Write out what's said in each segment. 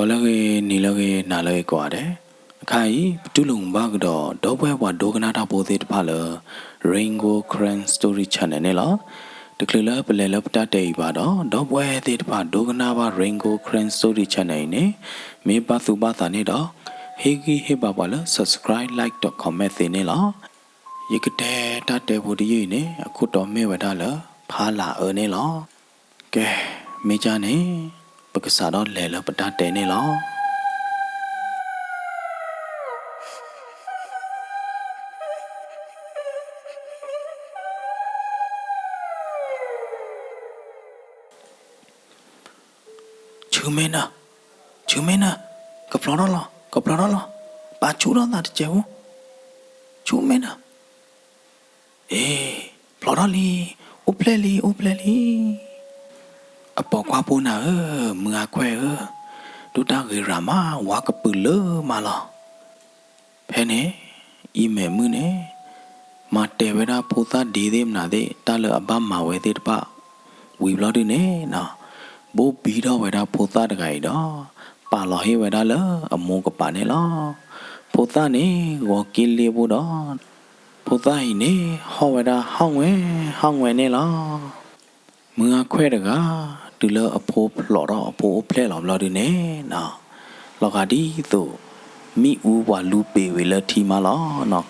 ဂီၤလၢအဂ့ၤ နံၤလၢအဂ့ၤ နၤလၢအဂ့ၤကိးဂၤဒဲး, အခါအံၤ ပတူၢ်လိာ်မုာ်ဘၣ်ကဒီး ဒီပုၢ်ဝဲၢ်ပှၤဒိကနၣ်တၢ်ဖိသ့ၣ်တဖၣ်လၢ Rain Gold Karen Story Channel န့ၣ်လီၤ. တချုးလၢပလဲၤလၢပတၢ်တဲအံၤဘၣ်ဒီး ဒီပုၢ်ဝဲၢ်သ့ၣ်တဖၣ်ဒိကနၣ်ဘၣ် Rain Gold Karen Story Channel အံၤန့ၣ် မ့ၢ်ဘၣ်သူၣ်ဘၣ်သးန့ၣ်ဒီး ဟ့ၣ်ဂံၢ်ဟ့ၣ်ဘါပှၤလၢ subscribe, like ဒီး comment သ့န့ၣ်လီၤ. ယကတဲတၢ်တဲဖိတယုၢ်အံၤန့ၣ် အခိၣ်တီမ့ၢ်ဝဲဒၣ်လၢ ဖါလၤအၢန့ၣ်လီၤ. ကဲ, မ့ၢ်ကၢ်န့ၣ် ပကစးထီၣ်လဲၤလၢပတၢ်တဲန့ၣ်လီၤ. ဆူမ့ၢ်နၢ, ဆူမ့ၢ်နၢ, ကဖျီထီၣ်လီၤ, ကဖျီထီၣ်လီၤ, ပာ်ဆူၣ်ထီၣ်သးတစဲးဖိ, ဆူမ့ၢ်နၢ, အ့, ဖျီထီၣ်လံ, အိၣ်ဖျဲၣ်လံ, အိၣ်ဖျဲၣ်လံ. အပိာ်ခွါဖိနၤဧၢ, မုၢ်အါခွဲၣ်ဧၢ, ဒိၣ်တၢ်ဂ့ၤရၤမး, ဝါကပုာ်လၢမးလီၤ. ဖဲန့ၣ် အံၤမဲာ်မုၣ်န့ၣ် မၤတဲာ်ဝဲဒၣ်ဖိသၣ်ဒ့သ့ၣ်မနုၤသ့ၣ် တၢ်လၢအဘၣ်မၤဝဲသ့ၣ်တဖၣ် ဝံၤဘျီဒုန့ၣ်နီၤ, ဘိၣ်ဘံထီၣ်ဝဲဒၣ်ဖိသၣ်တဂၤအံၤဒီး ပာ်လီၤဟ့ၣ်ဝဲဒၣ်လၢအမိၢ်ကပၤန့ၣ်လီၤ. ဖိသၣ်န့ၣ် ဂီၤက့လ့ဖိဒီး ဖိသၣ်အံၤန့ၣ် ဟီၣ်ဝဲဒၣ်ဟီၣ်ငွဲၣ်ဟီၣ်ငွဲၣ်န့ၣ်လီၤ. မုၢ်အါခွဲၣ်တဂၤ တုၤလၢအဖိဖျိးထီၣ်အဖိအိၣ်ဖျဲၣ်လီၤဘျီဒုန့ၣ်နီၤ, လီၤဂာ်ဒ်သိး မ့ၣ်အူပှၤလူပ့ၤဝံၤလၢထံမးလီၤနီၤ,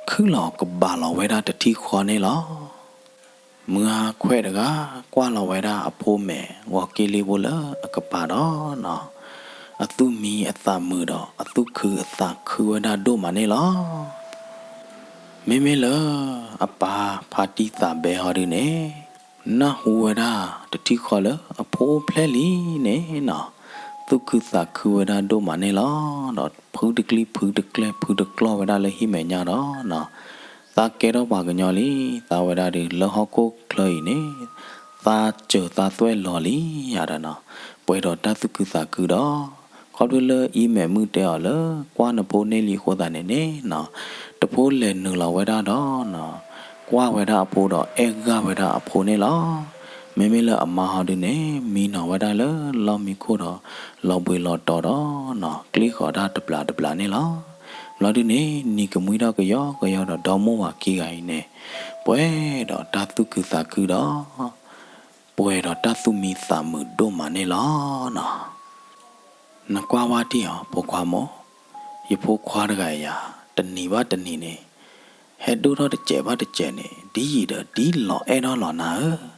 ခုၣ်လီၤကဘၣ်လီၤဝဲဒၣ်တထံၣ်ဃီန့ၣ်လီၤ. မုၢ်အါခွဲၣ်တဂၤ ကွၢ်လီၤဝဲဒၣ်အဖိမဲာ် ဂီၤက့လ့ဖိလၢအကပၤဒီးနီၤ, အသူၣ်မံအသးမုာ်ဒီး အသူၣ်ခုအသးခုဝဲဒၣ်ဒိၣ်မးန့ၣ်လီၤ. မ့မ့ၢ်လၢ အပၢ်ဖါတံၢ်သးဘဲဟီဒုန့ၣ် နၢ်ဟူဝဲဒၣ်တထံၣ်ဃီလၢအဖိအိၣ်ဖျဲၣ်လံန့ၣ်နီၤ, သူၣ်ခုသးခုဝဲဒၣ်ဒိၣ်မးန့ၣ်လီၤ. ဒီးဖုတကျံၢ်ဖုတကျဲၢ်ဖုတကျီၢ်ဝဲဒၣ်လၢဟံၣ်မဲာ်ညါဒီးနီၤ, သးကဲထီၣ်ပှၤကညီလံ, သးဝဲဒၣ်ဒီး လၢဟီၣ်ခိၣ်ချၢအံၤန့ၣ် သးစၢၤသးသွဲၣ်လီၤလံယၤဒီးနီၤ, ပှဲၤဒီးတၢ်သူၣ်ခုသးခုဒီး ခီဖျိလၢအံၤမဲာ်မုၣ်တဲအီၤလၢ ကွၢ်နဖိန့ၢ်လံအဃိသတးန့ၣ်န့ၣ်နီၤ, တဖိလဲၤနုာ်လီၤဝဲဒၣ်ဒီးနီၤ, ကွၢ်ဝဲဒၣ်အဖိဒီးအဲၣ်ဂၢ်ဝဲဒၣ်အဖိန့ၣ်လီၤ. မ့မ့ၢ်လၢအမါဟီဒုန့ၣ် မံနီၤဝဲဒၣ်လၢလီၢ်မံခိၣ်ဒီး လီၤဘှံးလီၤတီၤဒီးနီၤ, ကျ့ဃီၤတၢ်တဘျးတဘျးန့ၣ်လီၤ. ဘျီဒုန့ၣ် နံၤကမှံထီၣ်ကယီကယီဒီး ဒီမိၢ်ဝၤခံဂၤအံၤန့ၣ် ပှဲၤဒီးတၢ်သူၣ်ခုသးခုဒီး ပှဲၤဒီးတၢ်သူၣ်မံသးမုာ်ဒိၣ်မးန့ၣ်လီၤနီၤ. နကွၢ်ဝဲတံၢ်အီၤ ဖိခွါမိၢ်, ယဖိခွါတဂၤယၤ တနံၤဘၣ်တနံၤန့ၣ် ဟဲဒိၣ်ထီၣ်တစဲးဘၣ်တစဲးန့ၣ် ဒ်ယံာ်ဒီးဒ်လီၤအဲၣ်ထီၣ်လီၤနၤဧၢ.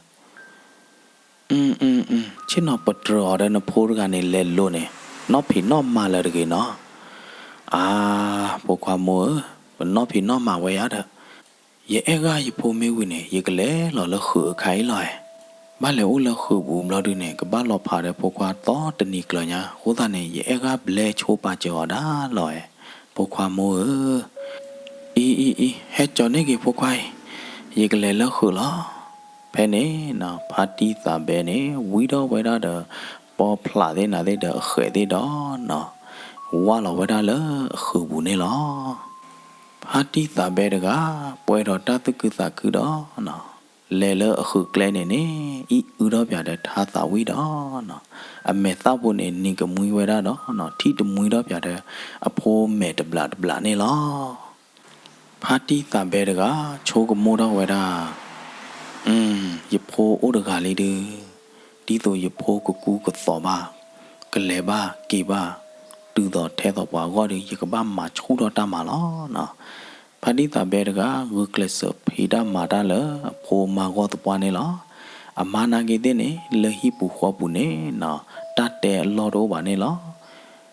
အၢ အၢ အၢ ဆ့ၣ်နီၤပတြၢၤအီၤဒီးနဖိတဂၤန့ၣ် လဲၤလိၤန့ၣ် နီၢ်ဖံးနီၢ်မၤလၢာ်တဂ့ၤနီၤ. အါ, ဖိခွါမိၢ်ဧၢ, ပနီၢ်ဖံးနီၢ်မၤဝဲယၤဒီး ယအဲၣ်ဂၢ်ယဖိမ့ၢ်ဝံၤန့ၣ် ယကလဲၤလီၤလၢဃုာ်အခါအံၤလီၤအဲၣ်. ဘၣ်လဲၤအိၣ်လၢဃုာ်ပူၤဘျီဒုန့ၣ် ကဘၣ်လီၤဖးဒီးဖိခွါသီတနံၤကျၢၤညါ, အဃိသတးန့ၣ် ယအဲၣ်ဂၢ်ဘျဲဆိပာ်စၢၤအီၤဒၣ်လီၤအဲၣ်, ဖိခွါမိၢ်ဧၢ. အံၤ အံၤ အံၤ ဟဲကၠီၤန့ၢ်က့ၤဖိခွါအံၤ, ယကလဲၤလၢဃုာ်လီၤ. ဖဲန့ၣ်နီၤ ဖါတံၢ်သးဘဲန့ၣ် ဝံထီၣ်ဝဲဒၣ်ဒီး ပိာ်ဖျးသ့ၣ်နၤသ့ၣ်ဒီးအဃဲးသ့ၣ်ဒီးနီၤ, ဝၢ်လီၤဝဲဒၣ်လၢအဃုာ်ပူၤန့ၣ်လီၤ. ဖါတံၢ်သးဘဲတဂၤ ပှဲၤဒီးတၢ်သူၣ်ခုသးခုဒီးနီၤ, လဲၤလၢအဃုာ်ကျဲန့ၣ်န့ၣ် အံၣ်အုထီၣ်ပၠးဒီးထါသးဝံၣ်ဒီးနီၤ, အမဲာ်သၣ်ဖိန့ၣ် နံၤကမှံဝဲဒၣ်ဒီးနီၤ, ထံၣ်တမှံထီၣ်ပၠးဒီးအဖိမဲာ်တဘျးတဘျးန့ၣ်လီၤ. ဖါတံၢ်သးဘဲတဂၤ ဆိကမိၣ်ထီၣ်ဝဲဒၣ်, အၢ, ယဖိအိၣ်တဂၤလံဒု, ဒ်သိးယဖိကကူကသိးဘၣ်, ကလဲၤဘၣ်က့ၤဘၣ်, တုၤသိးထဲသိးပှၤအဂီၢ်ဒီး ယကဘၣ်မၤဆူၣ်ထီၣ်တၢ်မၤလီၤနီၤ. ဖါတံၢ်သးဘဲတဂၤ ဂုာ်ကျဲးစၢးဖံးတၢ်မၤတၢ်လၢအဖိမါဂီၢ်သပှၢ်န့ၣ်လီၤ. အမါနာ်က့သ့ၣ်န့ၣ် လၢဟံၣ်ပူၤဃီပူၤန့ၣ်နီၤ, တၢ်တဲအလီၢ်တအိၣ်ဘၣ်န့ၣ်လီၤ.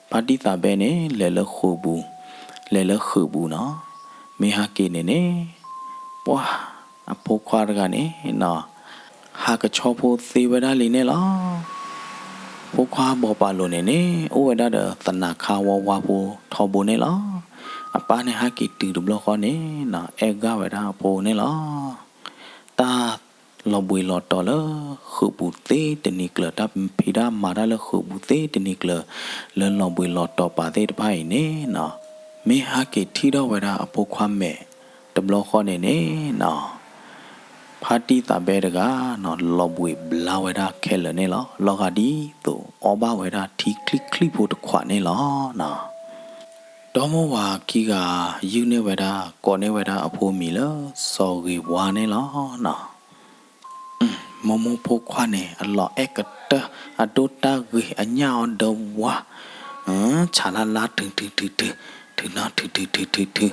ဖါတံၢ်သးဘဲန့ၣ် လဲၤလၢဃုာ်ပူၤ, လဲၤလၢဃုာ်ပူၤနီၤ, မ့ၢ်ဟဲက့ၤန့ၣ်န့ၣ်, ပှၤ, အဖိခွါတဂၤန့ၣ်နီၤ, ဟးကဆီဖိသ့ဝဲဒၣ်လံန့ၣ်လီၤ. ဖိခွါဘီပာ်လိၤန့ၣ်န့ၣ် အိၣ်ဝဲဒၣ်ဒီးသနးခါဝါဝါဖိထီဘိန့ၣ်လီၤ. အပၢ်န့ၣ်ဟဲက့ၤတုၤတဘျီဃီန့ၣ်နီၤ, အဲၣ်ဂၢ်ဝဲဒၣ်အဖိန့ၣ်လီၤ. တၢ် လီၤဘှံးလီၤတီၤလၢဃုာ်ပူၤသ့တနံၤကျၢၤ, တၢ်ဖံးတၢ်မၤတၢ်လၢဃုာ်ပူၤသ့တနံၤကျၢၤ, လၢလီၤဘှံးလီၤတီၤပာ်သ့ၣ်တဖၣ်အံၤန့ၣ်နီၤ, မ့ၢ်ဟဲက့ၤထံၣ်ထီၣ်ဝဲဒၣ်အဖိခွါမဲာ်တဘျီဃီန့ၣ်န့ၣ်နီၤ, ဖါတံၢ်သးဘဲတဂၤနီၤ လီၤဘှံးဘျါဝဲဒၣ်ခဲလၢာ်န့ၣ်လီၤ. လီၤဂာ်ဒ်သိးအီၣ်ဘၣ်ဝဲဒၣ်ထံချံချံဖိတခွးန့ၣ်လီၤနီၤ. ဒီမိၢ်ဝၤခံဂၤ ယုၢ်န့ၢ်ဝဲဒၣ် ကိးန့ၢ်ဝဲဒၣ်အဖိမံၤလၢ စီၤဂ့ၤဝါန့ၣ်လီၤနီၤ. မိၢ်မိၢ်ဖိခွါန့ၣ် အလီၤအဲၣ်ကတၢၢ် အဒိၣ်တၢ်ဂ့ၤ အညၣ်အီၤဒၢဝါ ဆးလါလါ ထုထုထုထု ထုနီၢ်ထုထုထုထုထု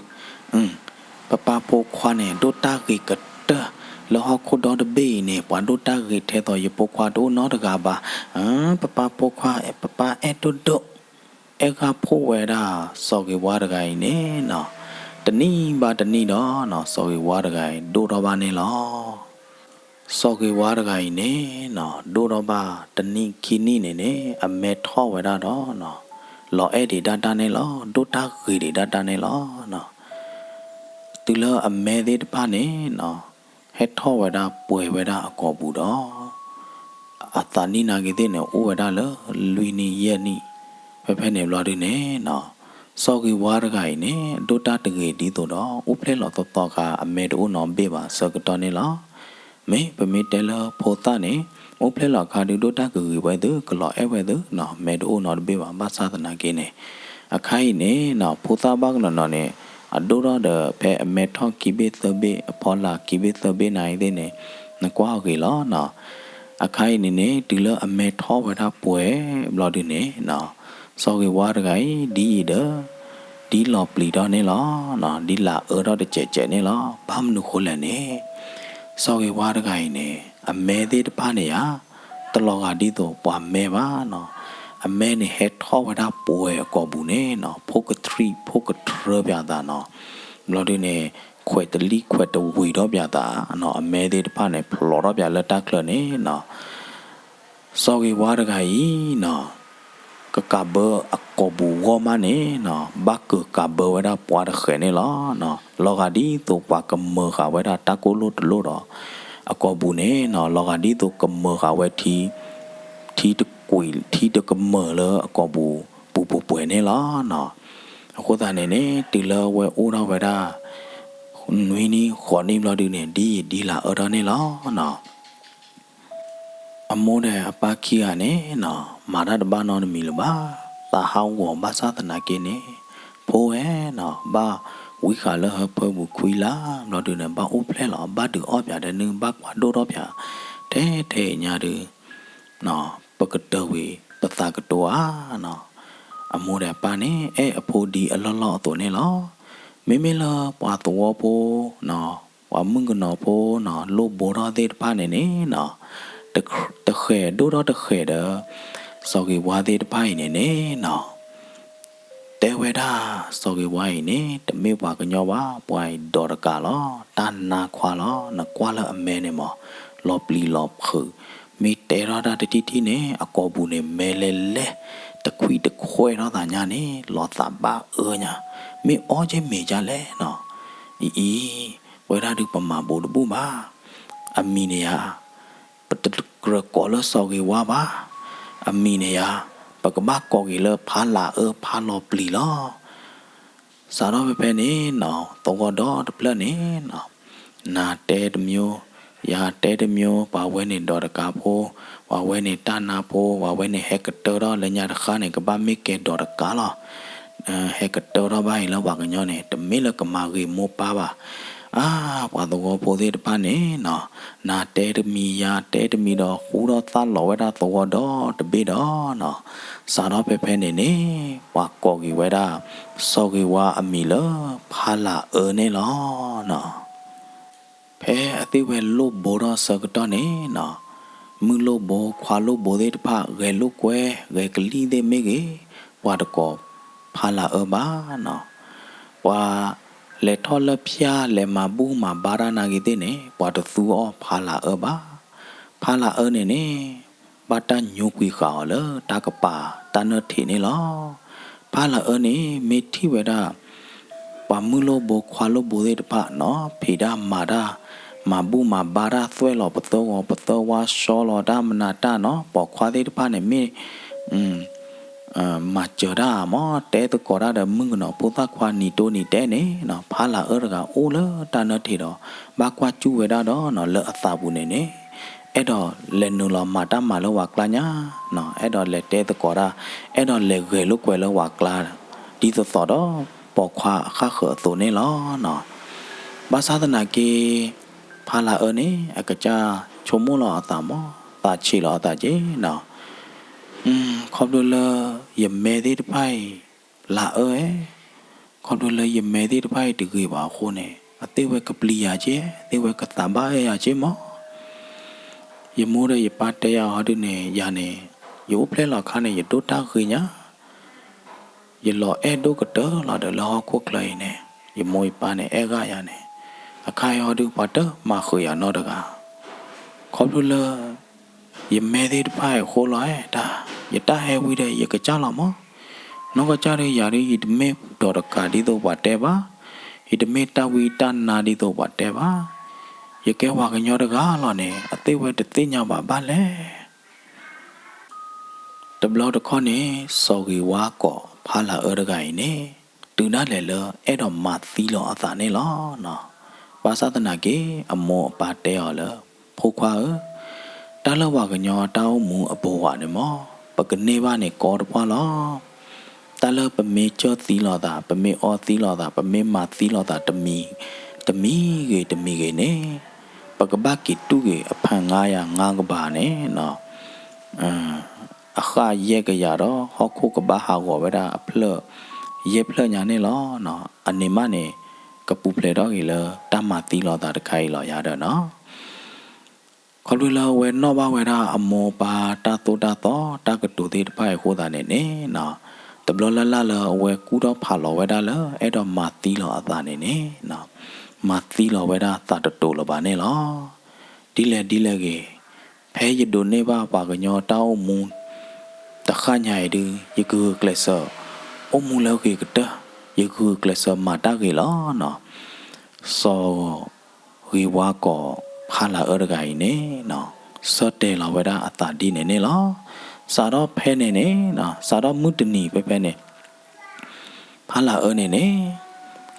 ပၢ်ပၢ်ဖိခွါန့ၣ် ဒိၣ်တၢ်ဂ့ၤကတၢၢ် လၢဟီၣ်ခိၣ်ဒီတဘ့ၣ်အံၤန့ၣ် ပှၤဒိၣ်တၢ်ဂ့ၤထဲသိးယဖိခွါတအိၣ်နီတဂၤဘၣ်. ပၢ်ပၢ်ဖိခွါ ပၢ်ပၢ်အဲၣ်ဒိၣ်ဒိၣ် အဲၣ်ဂၢ်ဖှိၣ်ဝဲဒၣ် စီၤဂ့ၤဝါတဂၤအံၤန့ၣ်နီၤ. တနံၣ်ဘၣ်တနံၣ်ဒီးနီၤ စီၤဂ့ၤဝါတဂၤအံၤ ဒိၣ်ထီၣ်ဘၣ်န့ၣ်လီၤ. စီၤဂ့ၤဝါတဂၤအံၤန့ၣ်နီၤ ဒိၣ်ထီၣ်ဘၣ်တနံၣ်ခံနံၣ်န့ၣ်န့ၣ် အမဲထီၣ်ဝဲဒၣ်ဒီးနီၤ လီၤအဲၣ်ဒံးဒၣ်တၢ်န့ၣ်လီၤ. ဒိၣ်တၢ်ဂ့ၤဒံးဒၣ်တၢ်န့ၣ်လီၤ. တုၤလၢအမဲသ့ၣ်တဖၣ်န့ၣ်နီၤ ဟဲထီၣ်ဝဲဒၣ်ပှဲၤဝဲဒၣ်အကိာ်ပူၤဒီး အသးနံၣ်နာ်က့ၤသ့ၣ်န့ၣ် အိၣ်ဝဲဒၣ်လၢလွံၢ်နံၣ်ယဲၢ်နံၣ် ဖဲဖဲန့ၣ်ဘျီဒုန့ၣ်နီၤ စီၤဂ့ၤဝါတဂၤအံၤန့ၣ် ဒိၣ်တၢ်တဂ့ၤဒ်သိးဒီး အိၣ်ဖျဲၣ်လီၤသီသီခါ အမဲတအိၣ်နီတဘ့ၣ်ဘၣ်ဆၢကတီၢ်န့ၣ်လီၤ. မ့ၢ်ပမ့ၢ်တဲလၢဖိသၣ်န့ၣ် အိၣ်ဖျဲၣ်လီၤခါဒုး ဒိၣ်တၢ်ကဂ့ၤဝဲသု ကလီၤအဲၣ်ဝဲသုနီၤ မဲတအိၣ်နီတဘ့ၣ်ဘၣ် ဘၣ်ဆၣ်သနာ်က့န့ၣ် အခါအံၤန့ၣ်နီၤ ဖိသၣ်ဘၣ်ကနီၤနီၤန့ၣ် အဒိၣ်ထီၣ်ဒီးဖဲအမဲထီၣ်ခံဘ့ၣ်သၢဘ့ၣ် အဖီလာ်ခံဘ့ၣ်သၢဘ့ၣ်နာ်က့ၤသ့ၣ်န့ၣ် နကွၢ်အဂ့ၤလီၤနီၤ. အခါအံၤန့ၣ်န့ၣ် တုၤလၢအမဲထီၣ်ဝဲဒၣ်ပှဲၤဘျီဒုန့ၣ်နီၤ စီၤဂ့ၤဝါတဂၤအံၤ ဒ်အံၤဒီး ဒ်လီၤပျံၤထီၣ်န့ၣ်လီၤနီၤ ဒ်လၢအၢထီၣ်တစဲးစဲးန့ၣ်လီၤ. ဘၣ်မနုၤဃိလဲၣ်န့ၣ် စီၤဂ့ၤဝါတဂၤအံၤန့ၣ် အမဲသ့ၣ်တဖၣ်န့ၣ်ယါ တလီၤဂာ်ဒ်သိးပှၤမဲဘၣ်နီၤ. အမဲန့ၣ်ဟဲထီၣ်ဝဲဒၣ်ပှဲၤအကိာ်ပူၤန့ၣ်နီၤ ဖိကထြံၣ်ဖိကထြၢပၠးသးနီၤ. ဘျီဒုန့ၣ် ခွဲးတလံၣ်ခွဲးတဝံၤထီၣ်ပၠးသးနီၤ အမဲသ့ၣ်တဖၣ်န့ၣ် ဖျိးထီၣ်ပၠးလၢတၢ်ချၢန့ၣ်နီၤ စီၤဂ့ၤဝါတဂၤအံၤနီၤ ကကးဘၢအကိာ်ပူၤဂီၢ်မးန့ၣ်နီၤ ဘၣ်ကၢၤကးဘၢဝဲဒၣ်ပှၤတဃဲးန့ၣ်လီၤ. လီၤဂာ်ဒ်သိးပှၤကမၢၤဃာ်ဝဲဒၣ်တၢ်ကိၢ်လိၣ်တလိၣ်ဒီး အကိာ်ပူၤန့ၣ်နီၤ လီၤဂာ်ဒ်သိးကမၢၤဃာ်ဝဲထံ ထံတကွံာ်ထံတကမၢၤလၢအကိာ်ပူၤ ပူၤပူၤပှဲၤန့ၣ်လီၤနီၤ. အဃိသတးန့ၣ်န့ၣ် တုၤလၢဝဲအိၣ်ထီၣ်ဝဲဒၣ် နွံနံၣ်ဃိးနံၣ်ဘျီဒုန့ၣ် ဒ်အံၤဒ်လၢအၢထီၣ်န့ၣ်လီၤနီၤ. အမိၢ်ဒီးအပၢ်ခံဂၤန့ၣ်နီၤ မၤတၢ်တဘၣ်နီတမံၤလၢၤဘၣ်. သးဟးဂီၤဘၣ်ဆၣ်သနာ်က့န့ၣ် ဖိဝဲနီၤ ဘၣ်ဝံဃာ်လၢဟၢဖၢပူၤခွံလါဘျီဒုန့ၣ် ဘၣ်အိၣ်ဖျဲၣ်လီၤ ဘၣ်ဒုးအီၣ်ပၠးဒီးနုၢ် ဘၣ်ကွၢ်ဒိၣ်ထီၣ်ပၠး ထဲထဲအံၤညါဒု ပကတၢၢ်ဝံၤပသးကတိၤဧါနီၤ. အမိၢ်ဒီးအပၢ်န့ၣ် အဲၣ်အဖိဒ်အလီၢ်လီၢ်အသိးန့ၣ်လီၤ. မ့မ့ၢ်လၢပှၤသဝီဖိနီၤ ပှၤမုၣ်ကနီၤဖိနီၤ လိၣ်ဘိထီၣ်သ့ၣ်တဖၣ်န့ၣ်န့ၣ်နီၤ တဃဲၤဒိၣ်ထီၣ်တဃဲၤဒီး စီၤဂ့ၤဝါသ့ၣ်တဖၣ်အံၤန့ၣ်န့ၣ်နီၤ တဲဝဲဒၣ် စီၤဂ့ၤဝါအံၤန့ၣ် တမ့ၢ်ပှၤကညီဘၣ်, ပှၤအံၤဒိးတကးလီၤ, တၢ်နါခွါလီၤ. နကွၢ်လၢအမဲန့ၣ်မး လီၤပျံၤလီၤဖုး, မ့ၢ်တဲထီၣ်တၢ်တထံၣ်ထံၣ်န့ၣ် အကိာ်ပူၤန့ၣ် မဲလဲၤလဲၤ တခွံတခွဲထီၣ်သးညါန့ၣ် လီၤသးဘၣ်အၢညါ, မ့ၢ်အီၣ်က့ၤမ့ၤဒ်လဲၣ်နီၤ. အံၤအံၤ ပဝဲဒၣ်ဒုးပမၤဘူးတဘူးဘၣ်. အမံၤန့ၣ်ယါ ပတကြၢးကိးလၢစီၤဂ့ၤဝါဘၣ်. အမံၤန့ၣ်ယါ ပကဘၣ်ကိးက့ၤလၢဖါလၤအၢ ဖါလီၤပျံၤလီၤ. စးထီၣ်ဖဲဖဲန့ၣ်နီၤ သဝီဒီတဖျၢၣ်န့ၣ်နီၤ နၤတဲတမျိုး, ယၤတဲတမျိုး, ပှၤဝဲန့ၣ်ဒိးတကးဖိ, ပှၤဝဲန့ၣ်တၢ်နါဖိ, ပှၤဝဲန့ၣ်ဟဲကတၢၢ်ထီၣ်လၢညါတဃၣ်န့ၣ် ကဘၣ်မ့ၢ်ကဲဒိးတကးလီၤ. ဟဲကတၢၢ်ထီၣ်ဘၣ်အံၤလၢပှၤကညီန့ၣ် တမ့ၢ်လၢကမၤဂ့ၤမိၢ်ပၢ်ဘၣ်. အါ ပှၤသဝီဖိသ့ၣ်တဖၣ်န့ၣ်နီၤ နၤတဲတမံၤ ယၤတဲတမံၤဒီး ဃူထီၣ်သၣ်လီၤဝဲဒၣ်သဝီဒီတဘ့ၣ်ဒီးနီၤ စးထီၣ်ဖဲဖဲန့ၣ်န့ၣ် ပှၤကိးက့ၤဝဲဒၣ် စီၤဂ့ၤဝါအမံၤလၢ ဖါလၤအၢန့ၣ်လီၤနီၤ. ဖဲအသ့ၣ်ဝဲလိၣ်ဘိထီၣ်ဆၢကတီၢ်န့ၣ်နီၤ မုၢ်လိၣ်ဘိခွါလိၣ်ဘိသ့ၣ်တဖၣ် ဂဲၤလိာ်ကွဲ ဂဲၤကလံၣ်သ့ၣ်မ့ၢ်ဂ့ၤ ပှၤတကိးဖါလၤအၢဘၣ်နီၤ. ပှၤလဲၤထီၣ်လၢဖၠၣ် လဲၤမၤဘူၣ်မၤဘါတၢ်နာ်ဂ့ၤသ့ၣ်န့ၣ် ပှၤတသူအီၣ်ဖါလၤအၢဘၣ်. ဖါလၤအၢန့ၣ်န့ၣ် ဘၣ်တၢ်ညိကွံာ်ဃာ်အီၤလၢတၢ်ကပၤ တၢ်နၢၣ်ထံးန့ၣ်လီၤ. ဖါလၤအၢန့ၣ် မ့ၢ်ထံၣ်ဝဲဒၣ် ပှၤမုၢ်လိၣ်ဘိခွါလိၣ်ဘိသ့ၣ်တဖၣ်နီၤ ဖံးတၢ်မၤတၢ် မၤဘူၣ်မၤဘါတၢ် သွဲၣ်လီၤပသၢဂီၤပသၢဝါ ဆှီလီၤတၢ်မနၤတၢ်နီၤ ပိာ်ခွါသ့ၣ်တဖၣ်န့ၣ် မ့ၢ် အ မၤစၢၤတၢ်မ့ၢ် တဲသကိးတၢ်ဒီးမုၣ်ကနီၤဖိသၣ်ခွါနံၤတိၢ်နံၤတဲန့ၣ်နီၤ ဖါလၤအၢတဂၤအိၣ်လၢတၢ်နၢထံးဒီး ဘၣ်ကွၢ်စူၣ်ဝဲဒၣ်ဒီးနီၤ လၢအသးပူၤန့ၣ်န့ၣ် အဲၣ်ဒိးလဲၤနုာ်လီၤမၤတၢ်မၤလၢဝၤကျါညါနီၤ အဲၣ်ဒိးလဲၤတဲသကိးတၢ် အဲၣ်ဒိးလဲၤဂဲၤလိာ်ကွဲလၢဝၤကျါ ဒ်သိးသိးဒီးပိာ်ခွါအဃၣ်ဃၢၤအသိးန့ၣ်လီၤနီၤ. ဘၣ်ဆၣ်သနာ်က့ ဖါလၤအၢန့ၣ် အကစၢ်ဆိကမိၣ်လီၤအသးမ့ၢ် သးဆံးလီၤအသးက့နီၤ ခီဖျိလၢ ယမဲသ့ၣ်တဖၣ်အံၤ လၤအၢဧၢ, ခီဖျိလၢယမဲသ့ၣ်တဖၣ်အံၤတဂ့ၤဘၣ်အဃိန့ၣ် အသ့ၣ်ဝဲကပျံၤယၤက့, အသ့ၣ်ဝဲကသးဘၣ်အဲၣ်ယၤက့မး. ယမိၢ်ဒီးယပၢ်တဲယၤဟီဒုန့ၣ် ယၤန့ၣ် ယအိၣ်ဖျဲၣ်လီၤအခါန့ၣ် ယဒိၣ်တၢ်ဂ့ၤညါ ယလီၤအဲၣ်ဒိၣ်ကတၢၢ်လီၤဒီးလၢဟီၣ်ခိၣ်ချၢအံၤန့ၣ် ယမိၢ်ယပၢ်န့ၣ် အဲၣ်ဂၢၢ်ယၤန့ၣ် အခါအံၤဟီဒု ပှၤတမၤဃုာ်ယၤနီတဂၤ ခီဖျိလၢ ယမဲသ့ၣ်တဖၣ်အံၤအဃိလီၤတၢ်, ယတၢ်ဟဲဝံၤဒီး ယကစၢ်လီၤမး. နီၢ်ကစၢ်ဒီးယၤဒီး ယတမ့ၢ်ဒီးတကးဒ်သိးပှၤတဲဘၣ်, ယတမ့ၢ်တၢ်ဝံတၢ်နါဒ်သိးပှၤတဲဘၣ်, ယကဲပှၤကညီတဂၤလီၤန့ၣ် အသ့ၣ်ဝဲတသ့ၣ်ညါဘၣ်ဘၣ်လဲၣ်. တဘျီတခီၣ်န့ၣ် စီၤဂ့ၤဝါကိးဖါလၤအၢတဂၤအံၤန့ၣ် တုၤဒၣ်လဲာ်လၢ အဲၣ်ဒိးမၤသံလီၤအသးန့ၣ်လီၤ. ဘၣ်ဆၣ်သနာ်က့ အမိၢ်အပၢ်တဲအီၤလၢ ဖိခွါဧၢ, တၢ်လၢပှၤကညီတၢ်အိၣ်မူအပူၤဝဲန့ၣ်မး ပကန့ၢ်ဘၣ်န့ၣ်ကီတပှၢ်လီၤ. တၢ်လၢပမ့ၢ်စၢၢ်သံလိာ်သး, ပမ့ၢ်အီသံလိာ်သး, ပမ့ၢ်မၤသံလိာ်သးတမံၤ, တမံၤဂ့ၤတမံၤဂ့ၤန့ၣ် ပကဘၣ်က့ၤတူၢ်ဂ့ၤ အဖၣ်ငါးရာငါးကဘၣ်န့ၣ် အဃၣ်ယဲၢ်ကယၤဒီး ဟီၣ်ခိၣ်ကဘၣ်ဟးဂီၤဝဲဒၣ်အဖျၢၣ်ယဲၢ်ဖျၢၣ်ညါန့ၣ်လီၤ. အန့ၣ်မးန့ၣ် ကပူၤဖျဲးထီၣ်က့ၤလၢတၢ်မၤသံလိာ်သးတခါအံၤလီၤယၤဒီးနီၤ. ခီဖျိလၢအဝဲနီၣ်ဘၣ်ဝဲဒၣ်အမိၢ်အပၢ်တၢ်သိၣ်တၢ်သီ တၢ်ကတိၤသ့ၣ်တဖၣ်အံၤအဃိသတးန့ၣ်န့ၣ် တဘျီလၢ်လၢ်လၢအဝဲကူၣ်ထီၣ်ဖးလီၤဝဲဒၣ်လၢ အဲၣ်ဒိးမၤသံလီၤအသးန့ၣ်န့ၣ် မၤသံလီၤဝဲဒၣ်သးတတိာ်လၢၤဘၣ်န့ၣ်လီၤ. ဒ်လဲၣ်ဒ်လဲၣ်ဂ့ၤ ဖဲယဒိးန့ၢ်ဘၣ်ပှၤကညီတၢ်အိၣ်မူ တဃၣ်ညါအံၤဒု ယကဂုာ်ကျဲးစၢး အိၣ်မူလၢအဂ့ၤကတၢၢ်, ယကဂုာ်ကျဲးစၢးမၤတၢ်ဂ့ၤလီၤနီၤ. စီၤဂ့ၤဝါကိးဖါလၤအၢတဂၤအံၤန့ၣ် ဆၢတဲာ်လီၤဝဲဒၣ်အသးဒ်န့ၣ်န့ၣ်လီၤ. စးထီၣ်ဖဲန့ၣ်န့ၣ် စးထီၣ်မုၢ်တနံၤဖဲဖဲန့ၣ် ဖါလၤအၢန့ၣ်န့ၣ်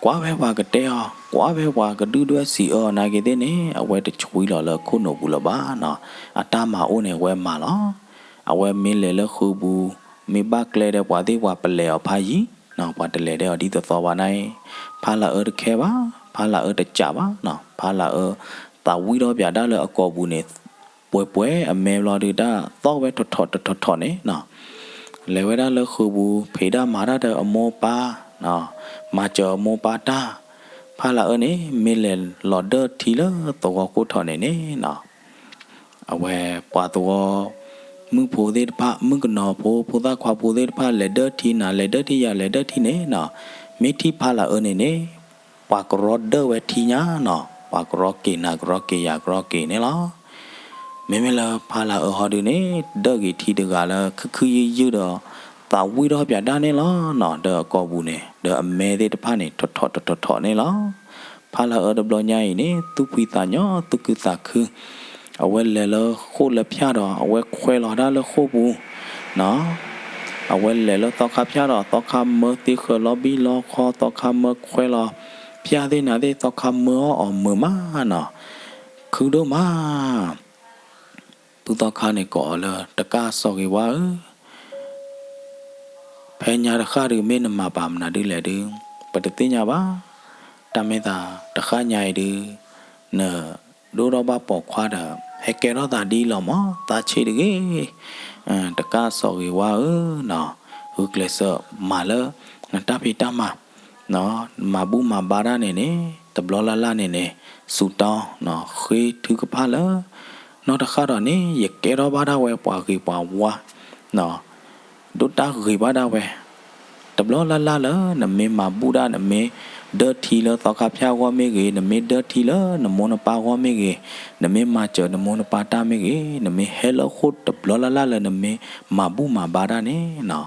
ကွၢ်ဖဲပှၤကတဲအီၤ, ကွၢ်ဖဲပှၤကဒုၣ်ဒွဲၣ်စံးအၢအီၤနာ်က့သ့ၣ်န့ၣ် အဝဲတဆှံလီၤလၢခိၣ်နူာ်ပူၤလၢၤဘၣ်နီၤ. အတၢ်မၤအိၣ်န့ၣ် အဝဲမၤလီၤ. အဝဲမ့ၢ်လဲၤလၢဃုာ်ပူၤ, မ့ၢ်ဘၣ်ကျဲဒီးပှၤသ့ၣ်ပှၤပလဲၤအီၤဖးယံၤနီၤ, ပှၤတလဲၤဒဲးအီၤဒ်သိးသိးဘၣ်န့ၣ် ဖါလၤအၢတခဲဘၣ်, ဖါလၤအၢတစးဘၣ်နီၤ. ဖါလၤအၢ သးဝံၣ်ထီၣ်ပၠးတၢ်လၢအကိာ်ပူၤန့ၣ် ပှဲၤပှဲၤအမဲဘျီဒု တၢ်သီၣ်ဝဲထီၣ်ထီၣ်ထီၣ်ထီၣ်န့ၣ်နီၤ. လဲၤဝဲဒၣ်လၢဃုာ်ပူၤ ဖံးတၢ်မၤတၢ်ဒီးအမိၢ်ပၢ်, မၤစၢၤအမိၢ်ပၢ်တၢ်, ဖါလၤအၢန့ၣ် မ့ၢ်လဲၤလီၤဒၢထံလၢသဝီခိၣ်ထီၣ်န့ၣ်န့ၣ်နီၤ. အဝဲပှၤသဝီ မုၣ်ဖိသ့ၣ်တဖၣ် မုၣ်ကနီၤဖိ ဖိသၣ်ခွါဖိသ့ၣ်တဖၣ် လဲၤဒၢထံနၤ လဲၤဒၢထံယၤ လဲၤဒၢထံန့ၣ်နီၤ. မ့ၢ်ထံၣ်ဖါလၤအၢန့ၣ်န့ၣ် ပှၤကရီဒၢဝဲထံညါနီၤ, ပှၤကရီက့ၤနၤ ကရီက့ၤယၤ ကရီက့ၤန့ၣ်လီၤ. မ့မ့ၢ်လၢဖါလၤအၢဟီဒုန့ၣ် ဒၢက့ၤထံတဂၤလၢ ခုခုယုၢ်ယုၢ်ဒီး သးဝံၣ်ထီၣ်ပၠးတၢ်န့ၣ်လီၤနီၤ. ဒီးအကိာ်ပူၤန့ၣ် ဒီးအမဲသ့ၣ်တဖၣ်န့ၣ် ထီၣ်ထီၣ်ထီၣ်ထီၣ်ထီၣ်န့ၣ်လီၤ. ဖါလၤအၢတဘျီညါအံၤန့ၣ် သူၣ်ဖှံသးညီ သူၣ်ခုသးခု အဝဲလဲၤလၢဃိၣ်လၢဖၠၣ်ဒီး အဝဲခွဲးလီၤတၢ်လၢဃိၣ်ပူၤနီၤ. အဝဲလဲၤလၢသီခါဖၠၣ်ဒီး သီခါမၢသ့ဃၢၤလီၤဘံၣ်လီၤခီ သီခါမၢခွဲးလီၤ ဖၠၣ်သ့ၣ်နၤသ့ၣ် သီခါမၢအီၣ်အီၤမုာ်မးနီၤ. ခုဒိၣ်မး ဖုသီခါန့ၣ်ကိးအီၤလၢ တကးစီၤဂ့ၤဝါဧၢ, ဖဲညါတဃၣ်ဒု မ့ၢ်နမၤပာ်မနုၤဒ်လဲၣ်ဒု ပတသ့ၣ်ညါဘၣ်. တၢ်မ့ၢ်သးတဃၣ်ညါအံၤဒု နဒိၣ်ထီၣ်ဘၣ်ပိာ်ခွါဒီး ဟဲကဲထီၣ်သးဒ်အံၤလီၤမး သးဆံးတဂ့ၤ. တကးစီၤဂ့ၤဝါဧၢနီၤ, ဂုာ်ကျဲးစၢးမၤလၢ နတၢ်ဖံးတၢ်မၤ မၤဘူၣ်မၤဘါတၢ်န့ၣ်န့ၣ် တဘျီလၢ်လၢ်န့ၣ်န့ၣ် စူးတၢ်နီၤ ဃ့ထုကဖၣ်လၢ နီၢ်တဃၣ်ဒီးန့ၣ် ယကဲထီၣ်ဘၣ်ဒၣ်ဝဲပှၤဂ့ၤပှၤဝါ ဒိၣ်တၢ်ဂ့ၤဘၣ်ဒၣ်ဝဲ တဘျီလၢ်လၢ်လၢ နမ့ၢ်မၤဘူၣ်ဒၣ် နမ့ၢ်ဒၢထံလၢသီခါဖၠၣ်အဂီၢ်မ့ၢ်ဂ့ၤ, နမ့ၢ်ဒၢထံလၢနမိၢ်နပၢ်အဂီၢ်မ့ၢ်ဂ့ၤ, နမ့ၢ်မၤစၢၤနမိၢ်နပၢ်တၢ်မ့ၢ်ဂ့ၤ, နမ့ၢ်ဟဲလၢဃိၣ်တဘျီလၢ်လၢ်လၢ နမ့ၢ်မၤဘူၣ်မၤဘါတၢ်န့ၣ်နီၤ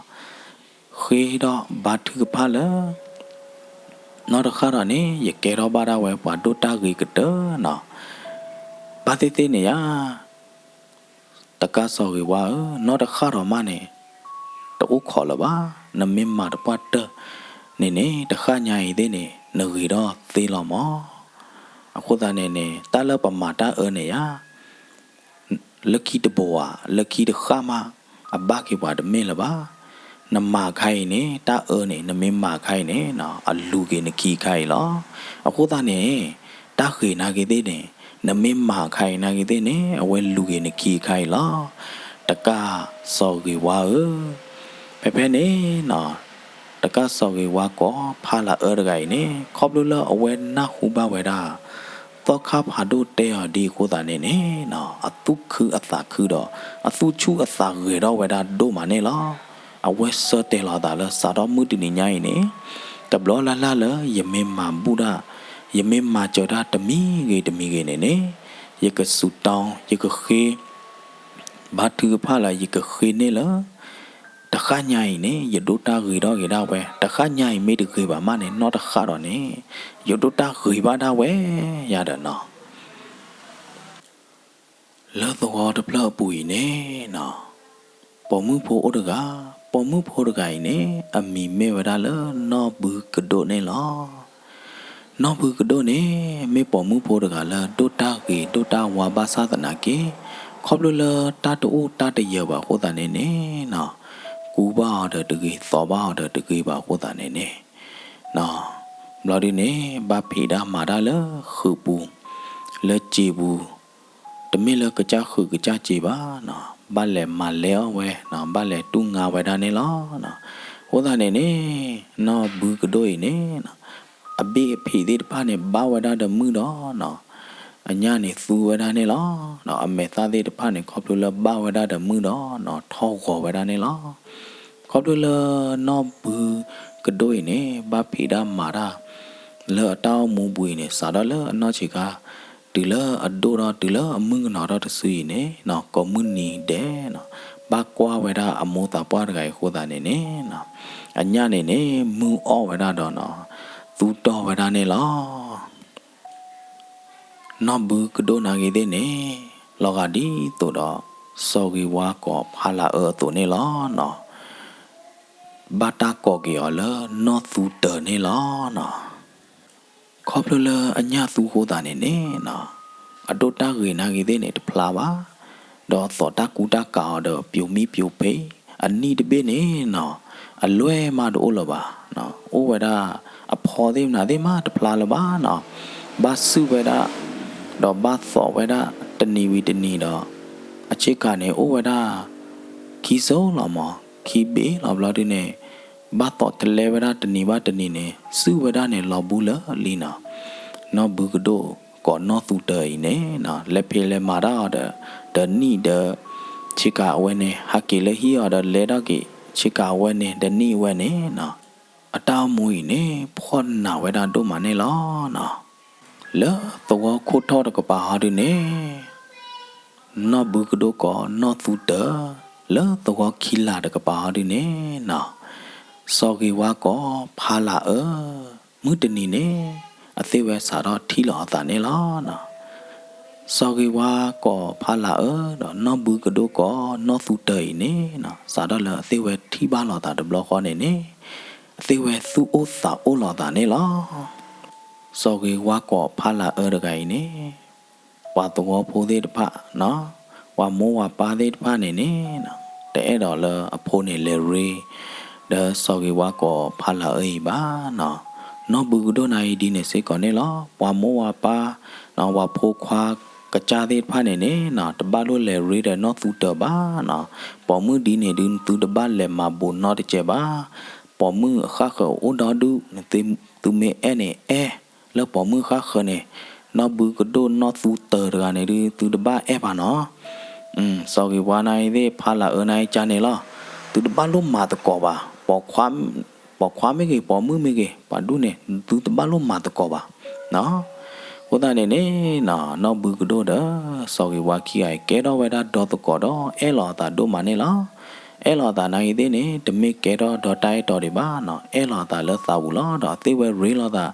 ဃ့ဒီးဘါထုကဖၣ်လၢ နီၢ်တဃၣ်ဒီးန့ၣ် ယကဲထီၣ်ဘၣ်ဒၣ်ဝဲပှၤဒိၣ်တၢ်ဂ့ၤကတၢၢ်နီၤ. ဘၣ်သ့ၣ်သ့ၣ်န့ၣ်ယါ တကးစီၤဂ့ၤဝါဧၢ, နီၢ်တဃၣ်ဒီးမးန့ၣ် တအိၣ်ခိးလၢၤဘၣ်. နမ့ၢ်မၤတပှၢ်တၢၢ်န့ၣ်န့ၣ် တဃၣ်ညါအံၤသ့ၣ်န့ၣ် နဂ့ၤထီၣ်သ့လီၤမး. အဃိသတးန့ၣ်န့ၣ် တၢ်လၢပမၤတၢ်အၢန့ၣ်ယါ လၢခံတဘိဧါ လၢခံတဃၣ်မး အဘၣ်က့ၤပှၤတမ့ၢ်လၢၤဘၣ်. နမၤခါအံၤန့ၣ် တၢ်အၢန့ၣ် နမ့ၢ်မၤခါအံၤန့ၣ် အလူၤက့ၤနခံခါအံၤလီၤ. အဃိသတးန့ၣ် တၢ်ဂ့ၤနာ်က့ၤသ့ၣ်န့ၣ် နမ့ၢ်မၤခါအံၤနာ်က့ၤသ့ၣ်န့ၣ် အဝဲလူၤက့ၤနခံခါအံၤလီၤ. တကၢ်စီၤဂ့ၤဝါဧၢ ဖဲဖဲန့ၣ်နီၤ တကၢ်စီၤဂ့ၤဝါကိးဖးလၢအၢတဂၤအံၤန့ၣ် ခီဖျိလၢအဝဲနၢ်ဟူဘၣ်ဝဲဒၣ် သီခါဖးဒိၣ်တဲအီၤဒ်အဃိသတးန့ၣ်န့ၣ်နီၤ အသူၣ်ခုအသးခုဒီး အသူၣ်ဆူၣ်အသးဂဲၤထီၣ်ဝဲဒၣ်ဒိၣ်မးန့ၣ်လီၤ. အဝဲဆၢတဲာ်လီၤအသးလၢ စးထီၣ်မုၢ်တနံၤညါအံၤန့ၣ် တဘျီလၢ်လၢ်လၢယမ့ၢ်မၤဘူၣ်ဒၣ် ယမ့ၢ်မၤစၢၤတၢ်တမံၤဂ့ၤတမံၤဂ့ၤန့ၣ်န့ၣ် ယကစူးတီ ယကဃ့ ဘါထုကဖၣ်လၢယကဃ့န့ၢ်လၢ တဃၣ်ညါအံၤန့ၣ် ယဒိၣ်တၢ်ဂ့ၤထီၣ်က့ၤဒၣ်ဝဲ, တဃၣ်ညါအံၤမ့ၢ်တဂ့ၤဘၣ်မးန့ၣ် နီၢ်တဃၣ်ဒီးန့ၣ် ယဒိၣ်တၢ်ဂ့ၤဘၣ်ဒၣ်ဝဲယၤဒီးနီၤ. လၢသဝီတဖျၢၣ်အပူၤအံၤန့ၣ်နီၤ ပိာ်မုၣ်ဖိအိၣ်တဂၤ, ပိာ်မုၣ်ဖိတဂၤအံၤန့ၣ် အမံၤမ့ၢ်ဝဲဒၣ်လၢနီၢ်ဘုကဒိၣ်န့ၣ်လီၤ. နီၢ်ဘုကဒိၣ်န့ၣ် မ့ၢ်ပိာ်မုၣ်ဖိတဂၤလၢဒိၣ်တၢ်ဂ့ၤဒိၣ်တၢ်ဝါဘၣ်ဆၣ်သနာ်က့ ခီဖျိလၢတၢ်တအိၣ်တၢ်တယၢၤဘၣ်အဃိသတးန့ၣ်န့ၣ်နီၤ ကူဘၣ်အီၤဒီးတဂ့ၤ သိးဘၣ်အီၤဒီးတဂ့ၤဘၣ်အဃိသတးန့ၣ်န့ၣ် ဘျီဒုန့ၣ် ဘၣ်ဖံးတၢ်မၤတၢ်လၢဃုာ်ပူၤ လၢစ့ပူၤ တမ့ၢ်လၢကစၢ်ဃုာ်ကစၢ်စ့ဘၣ်နီၤ ဘၣ်လဲၤမၤလဲအီၣ်ဝဲနီၤ ဘၣ်လဲၤတူၢ်ငါဝဲဒၣ်န့ၣ်လီၤ. အဃိသတးန့ၣ်န့ၣ် နီၢ်ဘုကဒိၣ်အံၤန့ၣ် အဘ့ၣ်အဖံးသ့ၣ်တဖၣ်န့ၣ် ဘၣ်ဝဲဒၣ်ဒီးမုၢ်ဒီးနီၤ အညၣ်န့ၣ်သူဝဲဒၣ်န့ၣ်လီၤ. အမဲာ်သၣ်သ့ၣ်တဖၣ်န့ၣ် ခီဖျိလၢဘၣ်ဝဲဒၣ်ဒီးမုၢ်ဒီးနီၤ ထီၣ်ဂီၤဝဲဒၣ်န့ၣ်လီၤ. ခီဖျိလၢနီၢ်ဘုကဒိၣ်အံၤန့ၣ် ဘၣ်ဖံးတၢ်မၤတၢ် လၢအတၢ်အိၣ်မူပူၤအံၤန့ၣ် စးထီၣ်လၢအနီၢ်ဆံးခါ တုၤလၢအဒိၣ်ထီၣ်တုၤလၢအမုၣ်ကနီၤထီၣ်တစုအံၤန့ၣ်နီၤ ကိးမုၢ်နံၤဒဲးနီၤ ဘၣ်ကွၢ်ဝဲဒၣ်အမိၢ်သးပှၢ်တဂၤအံၤအဃိသတးန့ၣ်န့ၣ်နီၤ အညၣ်န့ၣ်န့ၣ် မုၢ်အီၣ်ဝဲဒၣ်ဒီးနီၤ သူတီၢ်ဝဲဒၣ်န့ၣ်လီၤ. နီၢ်ဘုကဒိၣ်နာ်ဂ့ၤသ့ၣ်န့ၣ် လီၤဂာ်ဒ်သိးဒီး စီၤဂ့ၤဝါကိးဖးလၢအၢအသိးန့ၣ်လီၤနီၤ ဘၣ်တၢ်ကိးက့ၤအီၤလၢနီၢ်သူတၢၤန့ၣ်လီၤနီၤ. ခီဖျိလၢအညၣ်သူအဃိသတးန့ၣ်န့ၣ်နီၤ အဒိၣ်တၢ်ဂ့ၤနာ်ဂ့ၤသ့ၣ်န့ၣ်တဖျါဘၣ်, ဒီးအသိးတၢ်ကူတၢ်ကၤအီၤဒီးပျိၤမံပျိၤဖံး, အနံၣ်တဘ့ၣ်န့ၣ်နီၤ အလွဲၢ်မးတအိၣ်လၢၤဘၣ်, အိၣ်ဝဲဒၣ် အဖီသ့ၣ်မနုၤသ့ၣ်မးတဖျါလၢၤဘၣ်နီၤ, ဘၣ်စုၣ်ဝဲဒၣ် ဒီးဘၣ်သိးဝဲဒၣ်တနံၤဝံၤတနံၤဒီး အဆ့ကၤန့ၣ်အိၣ်ဝဲဒၣ် ခံစိလီၤမး ခံဘ့ၣ်လီၤဘျီဒုန့ၣ် ဘၣ်သိးတလဲဝဲဒၣ်တနံၤဘၣ်တနံၤန့ၣ် စုၣ်ဝဲဒၣ်န့ၣ်လီၤဘူးလၢာ်လံနီၤ. နီၢ်ဘုကဒိၣ်ကိးနီၢ်သူတၢၤအံၤန့ၣ်နီၤ လဲၤဖံးလဲၤမၤတၢ်အီၤဒီး ဒီးနံၣ်ဒီး ဆ့ကၤအဝဲန့ၣ် ဟးက့ၤလၢဟံၣ်အီၤဒီးလဲၤထီၣ်က့ၤ ဆ့ကၤအဝဲန့ၣ် ဒီးနံၣ်အဝဲန့ၣ်နီၤ အတၢ်အိၣ်မူအံၤန့ၣ် ဖှီၣ်နးဝဲဒၣ်ဒိၣ်မးန့ၣ်လီၤနီၤ. လၢသဝီခိၣ်ထီၣ်တကပၤဟီဒုန့ၣ် နီၢ်ဘုကဒိၣ်ကိးနီၢ်သူတၢၤ လၢသဝီခံလၢ်တကပၤဟီဒုန့ၣ်နီၤ စီၤဂ့ၤဝါကိးဖးလၢ်အၢ မုၢ်တနံၤန့ၣ် အသ့ၣ်ဝဲစးထီၣ်ထံၣ်လီၤအသးန့ၣ်လီၤနီၤ. စီၤဂ့ၤဝါကိးဖးလၢ်အၢ ဒီးနီၢ်ဘုကဒိၣ်ကိးနီၢ်သူတၢၤအံၤန့ၣ်နီၤ စးထီၣ်လၢအသ့ၣ်ဝဲထံၣ်ဘၣ်လိာ်သးတဘျီဃီန့ၣ်န့ၣ် အသ့ၣ်ဝဲသူၣ်အိၣ်သးအိၣ်လိာ်သးန့ၣ်လီၤ. စီၤဂ့ၤဝါကိးဖးလၢ်အၢတဂၤအံၤန့ၣ် ပှၤသဝီဖိသ့ၣ်တဖၣ်နီၤ ပှၤမိၢ်ပှၤပၢ်သ့ၣ်တဖၣ်န့ၣ်န့ၣ် တအဲၣ်ဒိးလၢအဖိန့ၣ်လဲၤရ့ ဒီးစီၤဂ့ၤဝါကိးဖးလၢ်အၢအံၤဘၣ်နီၤ. နီၢ်ဘုကဒိၣ်နၤအံၤဒ်န့ၣ်စ့ၢ်ကီးန့ၣ်လီၤ. ပှၤမိၢ်ပှၤပၢ်နီၤ ပှၤဖိခွါကစၢ်သ့ၣ်တဖၣ်န့ၣ်န့ၣ်နီၤ တဘၣ်လိၣ်လဲၤရ့ဒီးနီၢ်သူတၢၤဘၣ်နီၤ. ပိာ်မုၣ်ဒ်န့ၣ်ဒု သုတဘၣ်လဲၤမၤဘူးနီတစဲးဘၣ်. ပိာ်မုၣ်အဃၣ်ဃၢၤအိၣ်ဒီဒူၣ်န့ၣ် သုမ့ၢ်အဲၣ်န့ၣ်အဲၣ် လၢပိာ်မုၣ်ဃၣ်ဃၢၤန့ၣ် နီၢ်ဘုကဒိၣ်နီၢ်သူတၢၤတဂၤန့ၣ်ဒု သုတဘၣ်အဲၣ်ဘၣ်နီၤ. စီၤဂ့ၤဝါနၤအံၤသ့ၣ် ဖးလၢ်အၢနၤအံၤကန့ၣ်လီၤ. သုတဘၣ်လိၣ်မၤသကိးဘၣ်. ပိာ်ခွါမ့ၢ်ဂ့ၤ ပိာ်မုၣ်မ့ၢ်ဂ့ၤ ပှၤဒူၣ်န့ၣ် သုတဘၣ်လိၣ်မၤသကိးဘၣ်နီၤ. အဃိသတးန့ၣ်န့ၣ်နီၤ နီၢ်ဘုကဒိၣ်ဒီး စီၤဂ့ၤဝါခံဂၤအံၤ ကဲထီၣ်ဝဲဒၣ်ဒီသကိးဒီး အဲၣ်လီၤအသးဒိၣ်မးန့ၣ်လီၤ. အဲၣ်လီၤအသးနၤအံၤသ့ၣ်န့ၣ် တမ့ၢ်ကဲထီၣ်ဒီးတၢ်အဲၣ်တီဒံးဘၣ်နီၤ အဲၣ်လီၤအသးလၢသးပူၤလီၤ. ဒီးအသ့ၣ်ဝဲရ့လိာ်သး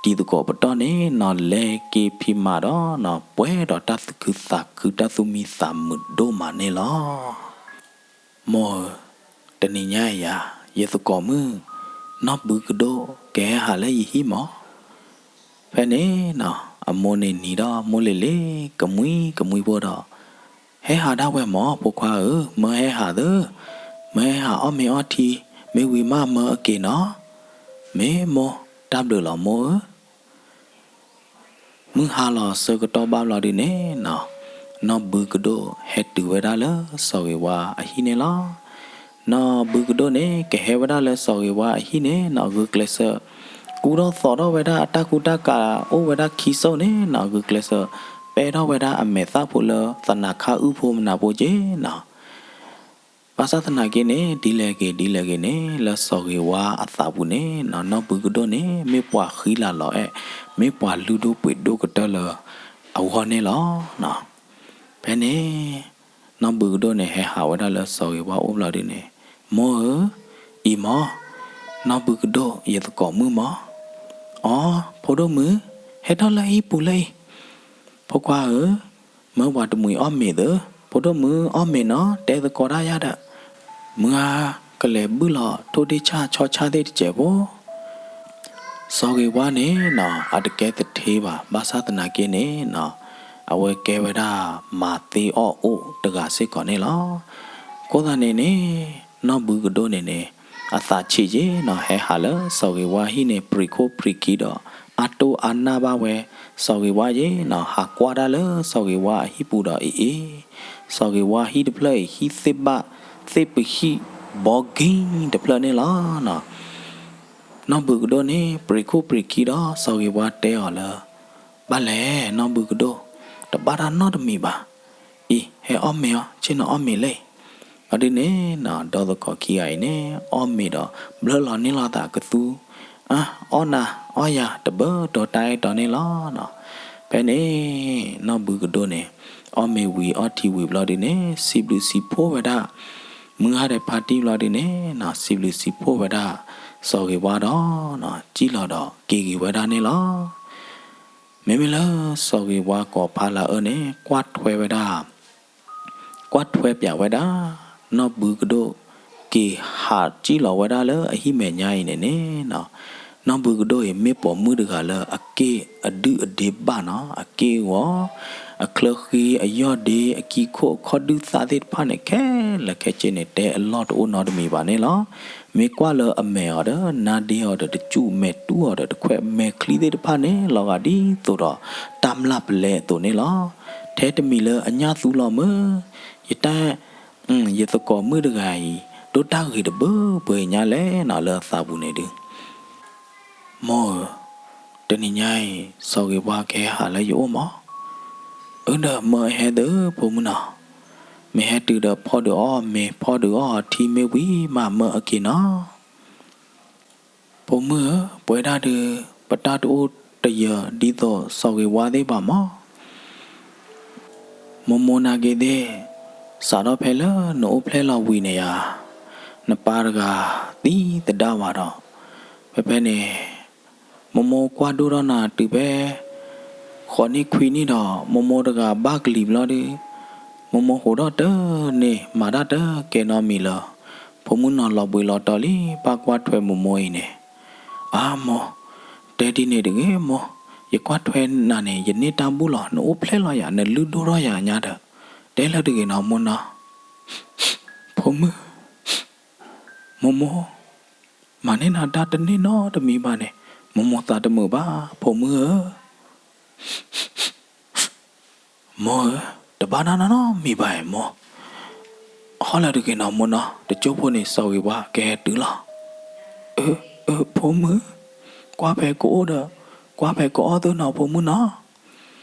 တံၤသကိးပတီၢ်န့ၣ်နီၤ လဲၤက့ၤဖံးမၤဒီးနီၤ ပှဲၤဒီးတၢ်သူၣ်ခုသးခု တၢ်သူၣ်မံသးမုာ်ဒိၣ်မးန့ၣ်လီၤ. မိၢ်ဧၢ, က တနံၤညါအံၤယၤ, ယသကိးမုၣ် နီၢ်ဘုကဒိၣ် ကဟဲဟးလၢယဟံၣ်မး. ဖဲန့ၣ်နီၤ အမိၢ်န့ၣ်နံၤဒီးမိၢ်လ့ၤလ့ၤ ကမှံကမှံဖိဒီး, ဟဲဟးဒၣ်ဝဲမး ဖိခွါဧၢ, မၢဟဲဟးသၢ, မၢဟဲဟးအီၣ်မ့ၤအီထံ, မ့ၢ်ဝံၤမးမၢအက့ၤနီၤ. မ့ၢ်မိၢ်, တၢ်ဘျုးလီၤမိၢ်ဧၢ. မုၢ်ဟါလီၤဆၢကတီၢ်ဘၣ်ဘျီဒုန့ၣ်နီၤ, နီၢ်ဘုကဒိၣ်ဟဲတုၤဝဲဒၣ်လၢစီၤဂ့ၤဝါအဟံၣ်န့ၣ်လီၤ. နီၢ်ဘုကဒိၣ်န့ၣ် ကဟဲဝဲဒၣ်လၢစီၤဂ့ၤဝါအဟံၣ်န့ၣ်နီၤ ဂုာ်ကျဲးစၢး ကူထီၣ်သိးထီၣ်ဝဲဒၣ်အတၢ်ကူတၢ်ကၤ အိၣ်ဝဲဒၣ်ခံစိၣ်န့ၣ်နီၤ ဂုာ်ကျဲးစၢး ပဲထီၣ်ဝဲဒၣ်အမဲာ်သၣ်ဖိလၢသနာ်ခါအုၣ်ဖိမနၤဖိက့နီၤ. ဘၣ်ဆၣ်သနာ်က့န့ၣ် ဒ်လဲၣ်ဂ့ၤဒ်လဲၣ်ဂ့ၤန့ၣ် လၢစီၤဂ့ၤဝါအသးပူၤန့ၣ်နီၤ နီၢ်ဘုကဒိၣ်န့ၣ် မ့ၢ်ပှၤဃံလၤလီၤအဲၣ်, မ့ၢ်ပှၤလုၢ်ဒိၣ်ပှ့ၤဒိၣ်ကတၢၢ်လၢအဂီၢ်န့ၣ်လီၤ. ဖဲန့ၣ် နီၢ်ဘုကဒိၣ်န့ၣ် ဟဲဟးဝဲဒၣ်လၢစီၤဂ့ၤဝါအိၣ်ဘျီဒုန့ၣ်, မိၢ်ဧၢ, အံၤမး, နီၢ်ဘုကဒိၣ် ယသကိးမုၣ်မး. အိ, ဖိဒိၣ်မုၣ်, ဟဲထီၣ်လၢဟံၣ်ပူၤလၢအံၤ. ဖိခွါဧၢ, မၢပှၤတမှံၤအီၣ်မ့ၤသၢ, ဖိဒိၣ်မုၣ်အီၣ်မ့ၤနီၤ တဲသကိးတၢ်ယၤဒီး, မုၢ်ဧါ, ကလဲၤဘုၣ်လီၤထိၣ်ဒ့ဆၣ်ဆီဆၣ်သ့ၣ်တစဲးဖိ စီၤဂ့ၤဝါန့ၣ်နီၤ အတကဲသထ့ဘၣ် ဘၣ်ဆၣ်သနာ်က့န့ၣ်နီၤ အဝဲကဲဝဲဒၣ်မၤသ့အီၣ်အိၣ်တဂၤစ့ၢ်ကီးန့ၣ်လီၤ. အဃိသတးန့ၣ်န့ၣ် နီၢ်ဘုကဒိၣ်န့ၣ်န့ၣ် အသးဆံးက့နီၤ ဟဲဟးလၢစီၤဂ့ၤဝါဟံၣ်န့ၣ် ပြံးခိၣ်ပြံးခံဒီး အါတိၢ်အါနၢ်ဘၣ်ဝဲ စီၤဂ့ၤဝါက့နီၤ ဟးကွၢ်တၢ်လၢစီၤဂ့ၤဝါအဟံၣ်ပူၤဒီးအံၤအံၤ စီၤဂ့ၤဝါဟံၣ်တဖျၢၣ်အံၤ ဟံၣ်သ့ၣ်ဘၣ်သ့ၣ်ပဟံၣ်ဘီကံတဖျၢၣ်န့ၣ်လီၤ. နီၢ်ဘုကဒိၣ်န့ၣ် ပြံးခိၣ်ပြံးခံဒီး စီၤဂ့ၤဝါတဲအီၤလၢ ဘၣ်လဲၣ် နီၢ်ဘုကဒိၣ်, တဘၣ်တၢ်နီတမံၤဘၣ်. အံၤ ဟဲအီၣ်မ့ၤအီၤ ဆ့ၣ်နီၤအီၣ်မ့ၤလံ. အဒ်န့ၣ်နီၤ ဒီသကိးခံဂၤအံၤန့ၣ် အီၣ်မ့ၤဒီး ဘျၢလီၤန့ၢ်လီၤသးကသူ, အါ အီၣ်နၤအီၣ်ယၤ တဘၢတီၤတၢ်အဲၣ်တီၤန့ၣ်လီၤ. ဖဲန့ၣ် နီၢ်ဘုကဒိၣ်န့ၣ် အီၣ်မ့ၤဝံၤအီထံဝံၤဘျီဒုန့ၣ် စံးဘျုးစံးဖှိၣ်ဝဲဒၣ် မုၢ်ဂၤဒီးဖါတံၢ်ဘျီဒုန့ၣ်နီၤ စံးဘျုးစံးဖှိၣ်ဝဲဒၣ် စီၤဂ့ၤဝါဒီး စံၣ်လီၤဒီးက့ၤဂ့ၤဝဲဒၣ်န့ၣ်လီၤ. မ့မ့ၢ်လၢစီၤဂ့ၤဝါကိးဖးလၢအအၢန့ၣ် ကွၢ်ထွဲဝဲဒၣ် ကွၢ်ထွဲပၠးဝဲဒၣ် နီၢ်ဘုကဒိၣ် က့ၤဟးစံၣ်လီၤဝဲဒၣ်လၢအဟံၣ်မဲာ်ညါအံၤန့ၣ်န့ၣ်နီၤ နီၢ်ဘုကဒိၣ်အံၤ မ့ၢ်ပိာ်မုၣ်တဂၤလၢအက့ၢ်အဒုၣ်အဒ့ဘၣ်နီၤ အက့ၢ်အဂီၤ အချၢဃံ အယီၢ်ဒ့ အကံခိၣ်အခီၣ်ဒုၣ်သၣ်သ့ၣ်တဖၣ်န့ၣ် ခဲလၢာ်ခဲဆ့န့ၣ် တဲအလီၢ်တအိၣ်နီတမံၤဘၣ်န့ၣ်လီၤ. မ့ၢ်ကွၢ်လၢအမဲာ်အီၤဒီး နါဒ့အီၤဒီး တစူၣ်မဲာ်တူၢ်အီၤဒီး တခွဲးမဲာ်ချံသ့ၣ်တဖၣ်န့ၣ် လီၤဂာ်ဒ်သိးဒီး တၢ်မျၢ်ပလဲအသိးန့ၣ်လီၤ. ထဲတမံၤလၢအညၣ်သူလီၤမၢ် ယတၢ် ယသကိးမုၣ်တဂၤအံၤ ဒိၣ်တၢ်ဂ့ၤတဘၢဘၢအံၤညါလဲၣ်နီၤ လၢအသးပူၤန့ၣ်ဒုး မိၢ်ဧၢ, တနံၤညါအံၤ စီၤဂ့ၤဝါကဟဲဟးလၢယအိၣ်မး. အၢဒီးမၢအဟဲသၢ ဖိမုၣ်နီၤ, မ့ၢ်ဟဲတုၤဒီးဖီၣ်ဒုးအီၣ်မ့ၤ ဖီၣ်ဒုးအီၣ်အီထံမ့ၢ်ဝံၤမးမၢအက့ၤနီၤ. ဖိမုၣ်ဧၢ, ပဝဲဒၣ်ဒုး ပတၢ်တအိၣ်တယၢၤဒ်သိးစီၤဂ့ၤဝါသ့ၣ်ဘၣ်မး. မိၢ်မိၢ်နာ်က့ၤသ့ၣ်, စးထီၣ်ဖဲလၢနအိၣ်ဖျဲၣ်လီၤဝံၤန့ၣ်ယၤ, နပၢ်တဂၤသံသဒၣ်ဝဲဒီး, ဖဲဖဲန့ၣ် မိၢ်မိၢ်ကွၢ်ဒိၣ်ထီၣ်နၤတုၤဖဲ ဃိးနံၣ်ခွံနံၣ်ဒီး မိၢ်မိၢ်တဂၤဘၣ်ကလံၤဘျီဒုး, မိၢ်မိၢ်ဟိးထီၣ်တန့ၢ် မၤတၢ်တကဲနီတမံၤလၢၤ, ဖိမုၣ်နီၤလီၤဘှံးလီၤတီၤလံ ဘၣ်ကွၢ်ထွဲမိၢ်မိၢ်အံၤန့ၣ်, အါမိၢ်, တဲဒ်န့ၣ်တဂ့ၤမိၢ်, ယကွၢ်ထွဲနၤန့ၣ် ယန့ၢ်တၢ်ဘူၣ်လီၤ နအိၣ်ဖျဲၣ်လီၤယၤ နလုၢ်ဒိၣ်ထီၣ်ယၤညါဒီး, တဲလၢတဂ့ၤနီၤမိၢ်နီၤ. ဖိမုၣ်, မိၢ်မိၢ်, မၤန့ၢ်နၤတၢ်တန့ၢ်နီတမံၤဘၣ်န့ၣ်, မိၢ်မိၢ်သးတမုာ်ဘၣ် ဖိမုၣ်ဧၢ. မိၢ်ဧၢ, တဘၣ်တၢ်နီတမံၤဘၣ်အံၤမိၢ်, ဟီၣ်လၢတဂ့ၤနီၤမိၢ်နီၤ တကၠိဖိန့ၣ် စီၤဂ့ၤဝါကဟဲတုၤလီၤ. အၢ အၢ ဖိမုၣ်, ကွၢ်ဖဲကအိၣ်ဒီး ကွၢ်ဖဲကအီၣ်သ့ၣ်နီၤဖိမုၣ်နီၤ.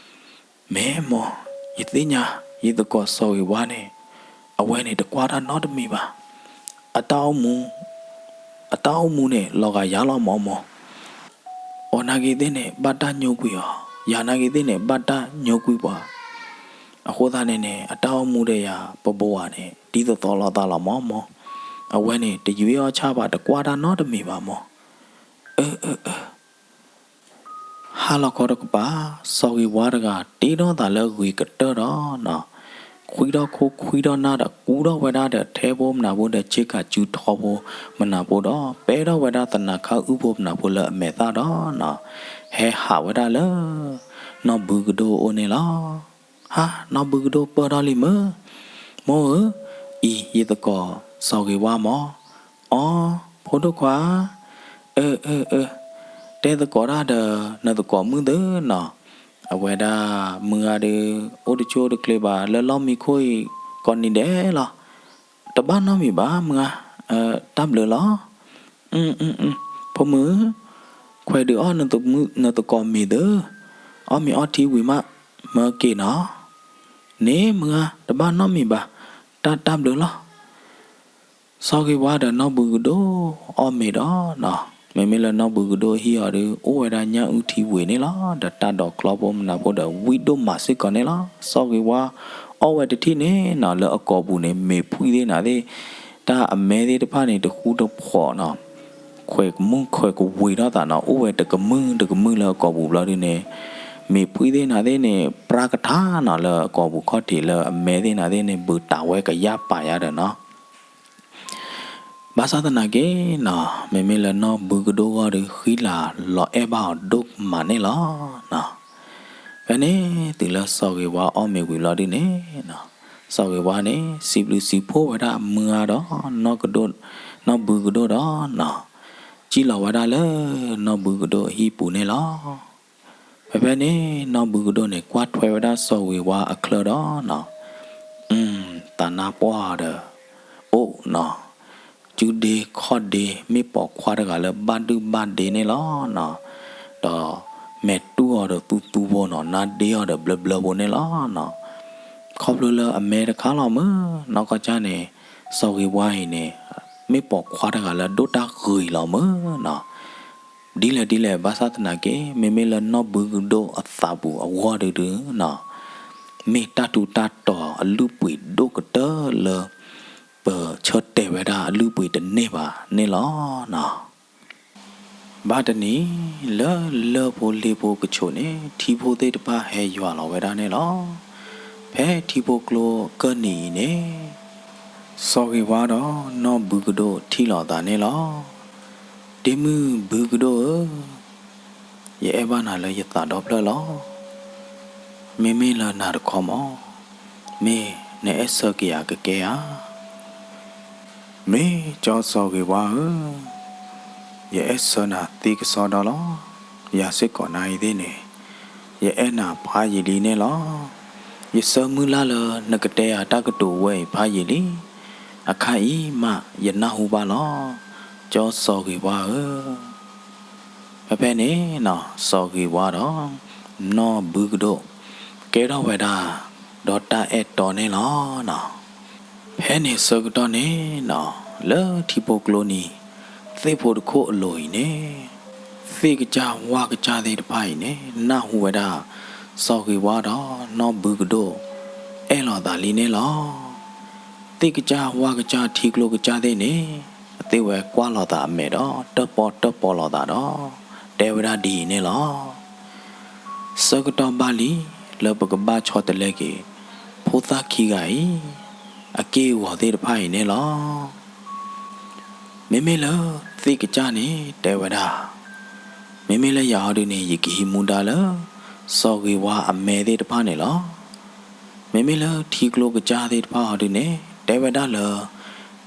မ့ၢ်မိၢ်, ယသ့ၣ်ညါ ယသကိးစီၤဂ့ၤဝါန့ၣ်, အဝဲန့ၣ်တကွၢ်တၢ်နီတမံၤဘၣ်. အတၢ်အိၣ်မူ, အတၢ်အိၣ်မူန့ၣ် လီၤဂာ်ယၤလီၤမးမိၢ်. အီၤနာ်က့ၤသ့ၣ်န့ၣ် ဘၣ်တၢ်ညိကွံာ်အီၤ, ယၤနာ်က့ၤသ့ၣ်န့ၣ် ဘၣ်တၢ်ညိကွံာ်ပှၤ. အဃိသတးန့ၣ်န့ၣ် အတၢ်အိၣ်မူဒီးယၤ ပဘိးဝဲန့ၣ် ဒ်သိးသိးလိာ်သးလီၤမးမိၢ်. အဝဲန့ၣ် တယုၢ်အီၣ်ဆၣ်ဘၣ် တကွၢ်တၢ်နီတမံၤဘၣ်မိၢ်. အၢ အၢ အၢ ဟါလီၤခီတကပၤ, စီၤဂ့ၤဝါတဂၤ တ့ထီၣ်သးလၢဂ့ၤကတၢၢ်ဒီးနီၤ, ခွံထီၣ်ခိၣ်ခွံထီၣ်နၢ်ဒီး ကူထီၣ်ဝဲဒၣ်ဒီးထဲဖိမနုၤဖိဒီး ဆ့ကၤစုထီဖိမနုၤဖိဒီး ပဲထီၣ်ဝဲဒၣ်သနၤခါအုၣ်ဖိမနုၤဖိလၢအမဲာ်သၣ်ဒီးနီၤ, ဟဲဟးဝဲဒၣ်လၢ နီၢ်ဘုကဒိၣ်အအိၣ်န့ၣ်လီၤ. ဟါ, နီၢ်ဘုကဒိၣ်ပၢၢ်ထီၣ်လံမ့ၢ်, မိၢ်ဧၢ, အံၤယသကိးစီၤဂ့ၤဝါမး, အီ, ဖိဒိၣ်ခွါ, အၢ အၢ အၢ, တဲသကိးတၢ်ဒီး နသကိးမုၣ်သၢနီၤ, အဝဲဒၣ်မုၢ်ဂၤဒီး အိၣ်တဆိၣ်တချ့ဘၣ် လၢလီၢ်မံခိၣ်အံၤ ကိးနံၤဒဲးလီၤ. တဘၣ်နီတမံၤဘၣ်မုၢ်ဂၤ, တၢ်ဘျုးလီၤ. အ, ဖိမုၣ်, ခွဲးဒုးအီၣ်နသကိးမ့ၤသၢ, အီၣ်မ့ၤအီထံဝံၤမး, မၢက့ၤနီၤ. န့ၣ်မုၢ်ဂၤ တဘၣ်နီတမံၤဘၣ်, တၢ်တၢ်ဘျုးလီၤ. စီၤဂ့ၤဝါဒီးနီၢ်ဘုကဒိၣ်အီၣ်မ့ၤဒီးနီၤ, မ့မ့ၢ်လၢနီၢ်ဘုကဒိၣ်ဟံၣ်အီၤဒီး အိၣ်ဝဲဒၣ်ညၣ်အုၣ်ထံဝံၤန့ၣ်လီၤ. ဒီးတၢ်ဒိးချီဖိမနုၤဖိဒီး ဝံၣ်ဒိၣ်မးစ့ၢ်ကီးန့ၣ်လီၤ. စီၤဂ့ၤဝါအီၣ်ဝဲတထံၣ်န့ၣ်နီၤ လၢအကိာ်ပူၤန့ၣ် မ့ၤဖှံသ့ၣ်နၤသ့ၣ်, တၢ်အမဲသ့ၣ်တဖၣ်န့ၣ် တဃူတဖိးနီၤ, ခွဲးကမူၣ်ခွဲးကဝ့ၤထီၣ်သးနီၤ, အိၣ်ဝဲတကမုၢ်တကမုၢ်လၢအကိာ်ပူၤဘျီဒုန့ၣ်, မ့ၤဖှံသ့ၣ်နၤသ့ၣ်န့ၣ် ပြးကထါနီၤ လၢအကိာ်ပူၤခီၣ်ထံးလၢအမဲသ့ၣ်နၤသ့ၣ်န့ၣ် ဘုးတၢ်ဝဲကယၢ်ပာ်ယၤဒီးနီၤ ဘၣ်ဆၣ်သနာ်က့နီၤ, မ့မ့ၢ်လၢနီၢ်ဘုကဒိၣ်ဂီၢ်ဒီး ဃံလၤလီၤအဲၣ်ဘၣ်အီၤဒိၣ်မးန့ၣ်လီၤ. ဖဲန့ၣ် တုၤလၢစီၤဂ့ၤဝါအီၣ်မ့ၤဝံၤလီၤဒုန့ၣ်နီၤ, စီၤဂ့ၤဝါန့ၣ် စံးဘျုးစံးဖှိၣ်ဝဲဒၣ်မုၢ်ဂၤဒီး နီၢ်ကဒိၣ်, နီၢ်ဘုကဒိၣ်ဒီးနီၤ, စံၣ်လီၤဝဲဒၣ်လၢနီၢ်ဘုကဒိၣ်အဟံၣ်ပူၤန့ၣ်လီၤ. ဖဲဖဲန့ၣ် နီၢ်ဘုကဒိၣ်န့ၣ် ကွၢ်ထွဲဝဲဒၣ်စီၤဂ့ၤဝါအချၢဒီးနီၤ, သးနါပှၢ်ဒီး အိၣ်နီၤ, စုဒ့ခီၣ်ဒ့ မ့ၢ်ပိာ်ခွါတဂၤလၢဘၣ်ဒုၣ်ဘၣ်ဒ့န့ၣ်လီၤနီၤ, ဒီးမဲာ်တူၢ်အီၤဒီးသူသူဖိနီၤ, နါဒ့အီၤဒီးဘျၢဘျၢဖိန့ၣ်လီၤနီၤ. ခီဖျိလၢအမဲတခါလီၤမုၢ်, နီၢ်ကီၢ်ကၢ်န့ၣ် စီၤဂ့ၤဝါအံၤန့ၣ် မ့ၢ်ပိာ်ခွါတဂၤလၢဒိၣ်တၢ်ဂ့ၤလီၤမုၢ်နီၤ. ဒ်လဲၣ်ဒ်လဲၣ် ဘၣ်ဆၣ်သနာ်က့ မ့မ့ၢ်လၢနီၢ်ဘုကဒိၣ်အသးပူၤအဂီၢ်ဒုဒုနီၤ, မ့ၢ်တၢ်ထူးတၢ်တီၤအလုၢ်အပှ့ၤဒိၣ်ကတၢၢ်လၢ ပဆၢတဲာ်ဝဲဒၣ်အလုၢ်အပှ့ၤတန့ၢ်ဘၣ်န့ၣ်လီၤနီၤ. ဘၣ်တနံၤ လၢလၢၢ်ဖိလ့ၢ်ဖိကဆိးန့ၣ် ထံဖိသ့ၣ်တဖၣ်ဟဲယွၤလီၤဝဲဒၣ်န့ၣ်လီၤ. ဖဲထံဖိကျိကၢၢ်နံၤအံၤန့ၣ် စီၤဂ့ၤဝါဒီးနီၢ်ဘုကဒိၣ်ထံၣ်လိာ်သးန့ၣ်လီၤ. ဒ့မုၣ်ဘုကဒိၣ်ဧၢ, ယအဲၣ်ဘၣ်နၤလၢယသးဒီဖျၢၣ်လီၤ. မ့မ့ၢ်လၢနၤတခီမး, မ့ၢ်နအဲၣ်ဆၢက့ၤယၤကကဲဧါ. မ့ၢ်ကၠီစီၤဂ့ၤဝါဧၢ, ယအဲၣ်ဆၢနၤသ့ကစီဒီလီၤ. ယၤစ့ၢ်ကီးနၤအံၤသ့ၣ်န့ၣ် ယအဲၣ်နၤဖးယံာ်လံန့ၣ်လီၤ. ယဆၢမုၢ်လၢ်လၢနကတဲယၤတၢ်ကတိၤဝဲအံၤဖးယံာ်လံ. အခါအံၤမးယနၢ်ဟူဘၣ်လီၤ, ကၠီစီၤဂ့ၤဝါဧၢ. ဖဲဖဲန့ၣ်နီၤ စီၤဂ့ၤဝါဒီး နီၢ်ဘုကဒိၣ် ကဲထီၣ်ဝဲဒၣ် ဒီးတၢ်အဲၣ်တီန့ၣ်လီၤနီၤ. ဖဲန့ၣ်ဆၢကတီၢ်န့ၣ်နီၤ လၢထံဖိကျိနံၤ သ့ၣ်ဖိတခိၣ်အလိၤအံၤန့ၣ် သ့ၣ်ကစၢ်ဝၣ်ကစၢ်သ့ၣ်တဖၣ်အံၤန့ၣ် နၢ်ဟူဝဲဒၣ် စီၤဂ့ၤဝါဒီးနီၢ်ဘုကဒိၣ် အဲၣ်လိာ်သးလံန့ၣ်လီၤ. သ့ၣ်ကစၢ်ဝၣ်ကစၢ်ထံကျိကစၢ်သ့ၣ်န့ၣ် အသ့ၣ်ဝဲကွၢ်လိာ်သးအမဲာ်ဒီး တၢၣ်ပီၣ်တၢၣ်ပီလိာ်သးဒီး တဲဝဲဒၣ်ဒ်အံၤန့ၣ်လီၤ. ဆၢကတီၢ်ဘၣ်လံ လၢပကဘၣ်ဆီတလဲက့ၤ ဖိသၣ်ခံဂၤအံၤ အက့ၢ်အဂီၤသ့ၣ်တဖၣ်အံၤန့ၣ်လီၤ. မ့မ့ၢ်လၢသ့ၣ်ကစၢ်န့ၣ်တဲဝဲဒၣ်, မ့မ့ၢ်လၢယၤအီၤဒုန့ၣ် ယကဟံးမူဒါလၢ စီၤဂ့ၤဝါအမဲသ့ၣ်တဖၣ်န့ၣ်လီၤ. မ့မ့ၢ်လၢထံကျိကစၢ်သ့ၣ်တဖၣ်အီၤဒုန့ၣ် တဲဝဲဒၣ်လၢ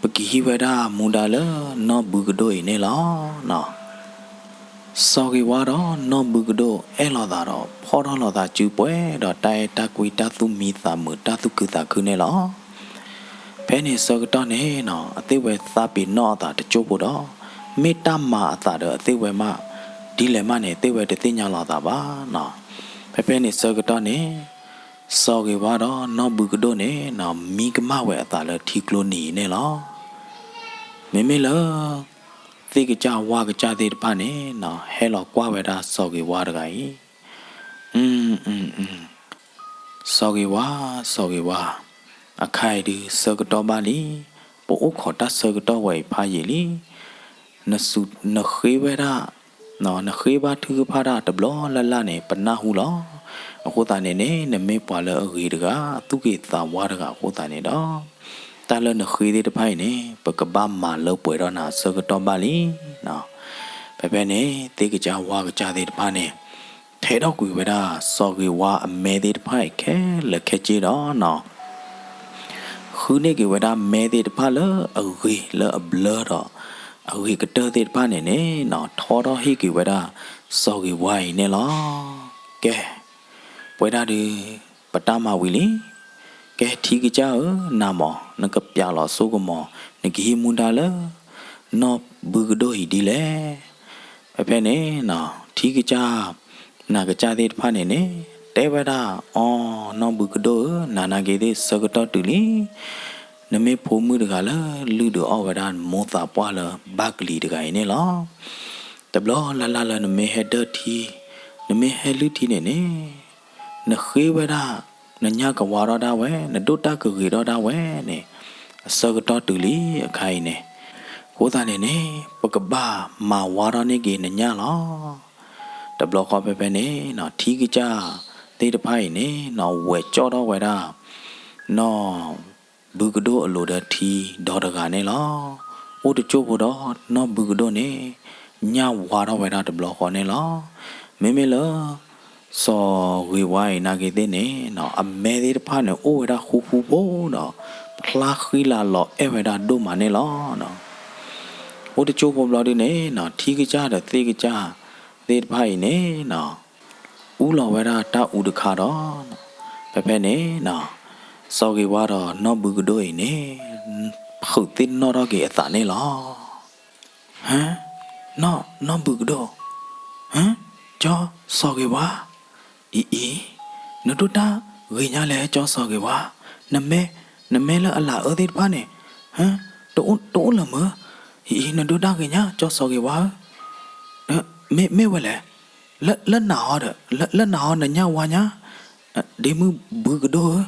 ပကဟံးဝဲဒၣ်မူဒါလၢနီၢ်ဘုကဒိၣ်အံၤန့ၣ်လီၤ. စီၤဂ့ၤဝါဒီးနီၢ်ဘုကဒိၣ်အဲၣ်လိာ်သးဒီး ဖီၣ်ထီၣ်လိာ်သးစုပှဲၤဒီးတၢ်အဲၣ်တၢ်ကွံတၢ်သူၣ်မံသးမုာ်တၢ်သူၣ်ခုသးခုန့ၣ်လီၤ. ဖဲန့ၣ်ဆၢကတီၢ်န့ၣ်နီၤ အသ့ၣ်ဝဲသးပ့ၤနီၣ်အသးတကၠိၢ်ဖိဒီး မ့ၢ်တၢ်မၤအသးဒီးအသ့ၣ်ဝဲမး ဒ်လဲၣ်မးန့ၣ် သ့ၣ်ဝဲတသ့ၣ်ညါလီၤသးဘၣ်နီၤ. ဖဲဖဲန့ၣ်ဆၢကတီၢ်န့ၣ် စီၤဂ့ၤဝါဒီးနီၢ်ဘုကဒိၣ်န့ၣ်နီၤ မံကမၣ်ဝဲအသးလၢထံကျိနံၤအံၤန့ၣ်လီၤ. မ့မ့ၢ်လၢ သ့ၣ်ကစၢ်ဝၣ်ကစၢ်သ့ၣ်တဖၣ်န့ၣ်နီၤ ဟဲလီၤကွၢ်ဝဲဒၣ်စီၤဂ့ၤဝါတဂၤအံၤ, စီၤဂ့ၤဝါ, စီၤဂ့ၤဝါ, အခါအံၤဒုးဆၢကတီၢ်ဘၣ်လံ, ပအိၣ်ခိးတၢ်ဆၢကတီၢ်ဝဲအံၤဖးယံာ်လံ. နဃ့ဝဲဒၣ်, နဃ့ဘါထုကဖၣ်တၢ်တဘျီလၢ်လၢ်န့ၣ် ပနၢ်ဟူလီၤ. အဃိသတးန့ၣ်န့ၣ် နမ့ၢ်ပှၤလၢအဂ့ၤတဂၤ သူၣ်ဂ့ၤသးဝါတဂၤအဃိသတးန့ၣ်ဒီး တၢ်လၢနဃ့သ့ၣ်တဖၣ်အံၤန့ၣ် ပကဘၣ်မၤလၢပှဲၤဒီးနၤအဆၢကတီၢ်ဘၣ်လံ. ဖဲဖဲန့ၣ် သ့ၣ်ကစၢ်ဝါကစၢ်သ့ၣ်တဖၣ်န့ၣ် ထဲးထီၣ်ကွံာ်ဝဲဒၣ် စီၤဂ့ၤဝါအမဲသ့ၣ်တဖၣ်အံၤခဲလၢာ်ခဲဆ့ဒီး ဃုန့ၢ်က့ၤဝဲဒၣ်မဲသ့ၣ်တဖၣ်လၢအဂ့ၤလၢအဘျၢဒီး အဂ့ၤကတၢၢ်သ့ၣ်တဖၣ်န့ၣ်န့ၣ် ထီထီၣ်ဟ့ၣ်က့ၤဝဲဒၣ် စီၤဂ့ၤဝါအံၤန့ၣ်လီၤ. ကဲ ပဝဲဒၣ်ဒုး ပတၢ်မၤဝံၤလံ. ကဲ ထံကစၢ်ဧၢ, နၤမး နကပျးလီၤစိကမီၤ နကဟံးမူဒါလၢ နီၢ်ဘုကဒိၣ်အံၤဒ်လဲၣ်. ဖဲဖဲန့ၣ် ထံကစၢ် နၤကစၢ်သ့ၣ်တဖၣ်န့ၣ်န့ၣ် တဲဝဲဒၣ်, အိ, နီၢ်ဘုကဒိၣ်ဧၢ, နၤနာ်က့ၤသ့ၣ်ဆၢကတီၢ်တုၤလံ. နမ့ၢ်ဖိမုၣ်တဂၤလၢလုၢ်ဒုးအီၣ်ဝဲဒၣ်မိၢ်သးပှၢ်လၢဘၣ်ကလံၤတဂၤအံၤန့ၣ်လီၤ. တဘျီလၢ်လၢ်လၢနမ့ၢ်ဟဲဒၢၣ်ထံ, နမ့ၢ်ဟဲလုၢ်ထံန့ၣ်န့ၣ် နဃ့ဝဲဒၣ် နညၣ်ကဝါထီၣ်ဒၣ်ဝဲ, နဒိၣ်တၢ်ကဂ့ၤထီၣ်ဒၣ်ဝဲန့ၣ် အဆၢကတီၢ်တုၤလံအခါအံၤန့ၣ်. အဃိသတးန့ၣ်န့ၣ် ပကဘၣ်မၤဝါထီၣ်န့ၢ်က့ၤနညၣ်လီၤ. တဘျီဃီဖဲဖဲန့ၣ် ထံကစၢ်သ့ၣ်တဖၣ်အံၤန့ၣ် ဝဲၢ်ကၠီၣ်ထီၣ်ဝဲဒၣ် နီၢ် ဘုကဒိၣ်အလိၤဒီးထံဒီတဂၤန့ၣ်လီၤ. အိၣ်တကၠိၢ်ဖိဒီးနီၢ်ဘုကဒိၣ်န့ၣ် ညၣ်ဝါထီၣ်ဝဲဒၣ်တဘျီဃီန့ၣ်လီၤ. မ့မ့ၢ်လၢ စီၤဂ့ၤဝါအံၤနာ်က့ၤသ့ၣ်န့ၣ် အမဲသ့ၣ်တဖၣ်န့ၣ် အိၣ်ဝဲဒၣ်ဃူဃူဖိဒီး ဖျါဃံလၤလီၤအဲၣ်ဝဲဒၣ်ဒိၣ်မးန့ၣ်လီၤ. အိၣ်တကၠိၢ်ဖိဘျီဒုန့ၣ် ထံကစၢ်ဒီးသ့ၣ်ကစၢ်သ့ၣ်တဖၣ်အံၤန့ၣ် အူလီၤဝဲဒၣ်တၢ်အူတခါဒီး ဖဲဖဲန့ၣ် စီၤဂ့ၤဝါဒီးနီၢ်ဘုကဒိၣ်အံၤန့ၣ် ဖုးသ့ၣ်နီၣ်ထီၣ်က့ၤအသးန့ၣ်လီၤ. ဟၢ, နီၢ်, နီၢ်ဘုကဒိၣ်, ဟၢ, ကၠီစီၤဂ့ၤဝါ, အံၤအံၤ, နဒိၣ်တၢ်ဂ့ၤညါလဲၣ် ကၠီစီၤဂ့ၤဝါ, နမဲ, နမဲလၢအလၤအၢသ့ၣ်တဖၣ်န့ၣ် ဟၢ, တအိၣ်လၢၤမၢ, အံၤအံၤ နဒိၣ်တၢ်ဂ့ၤညါ ကၠီစီၤဂ့ၤဝါဧၢ, မ့ၢ်, မ့ၢ်ဝဲလဲၣ်, လၢ, လၢနၤဟီဒီး, လၢ, လၢနၤဟီ နညၣ်ဝါညါ, ဒ့မုၣ်ဘုကဒိၣ်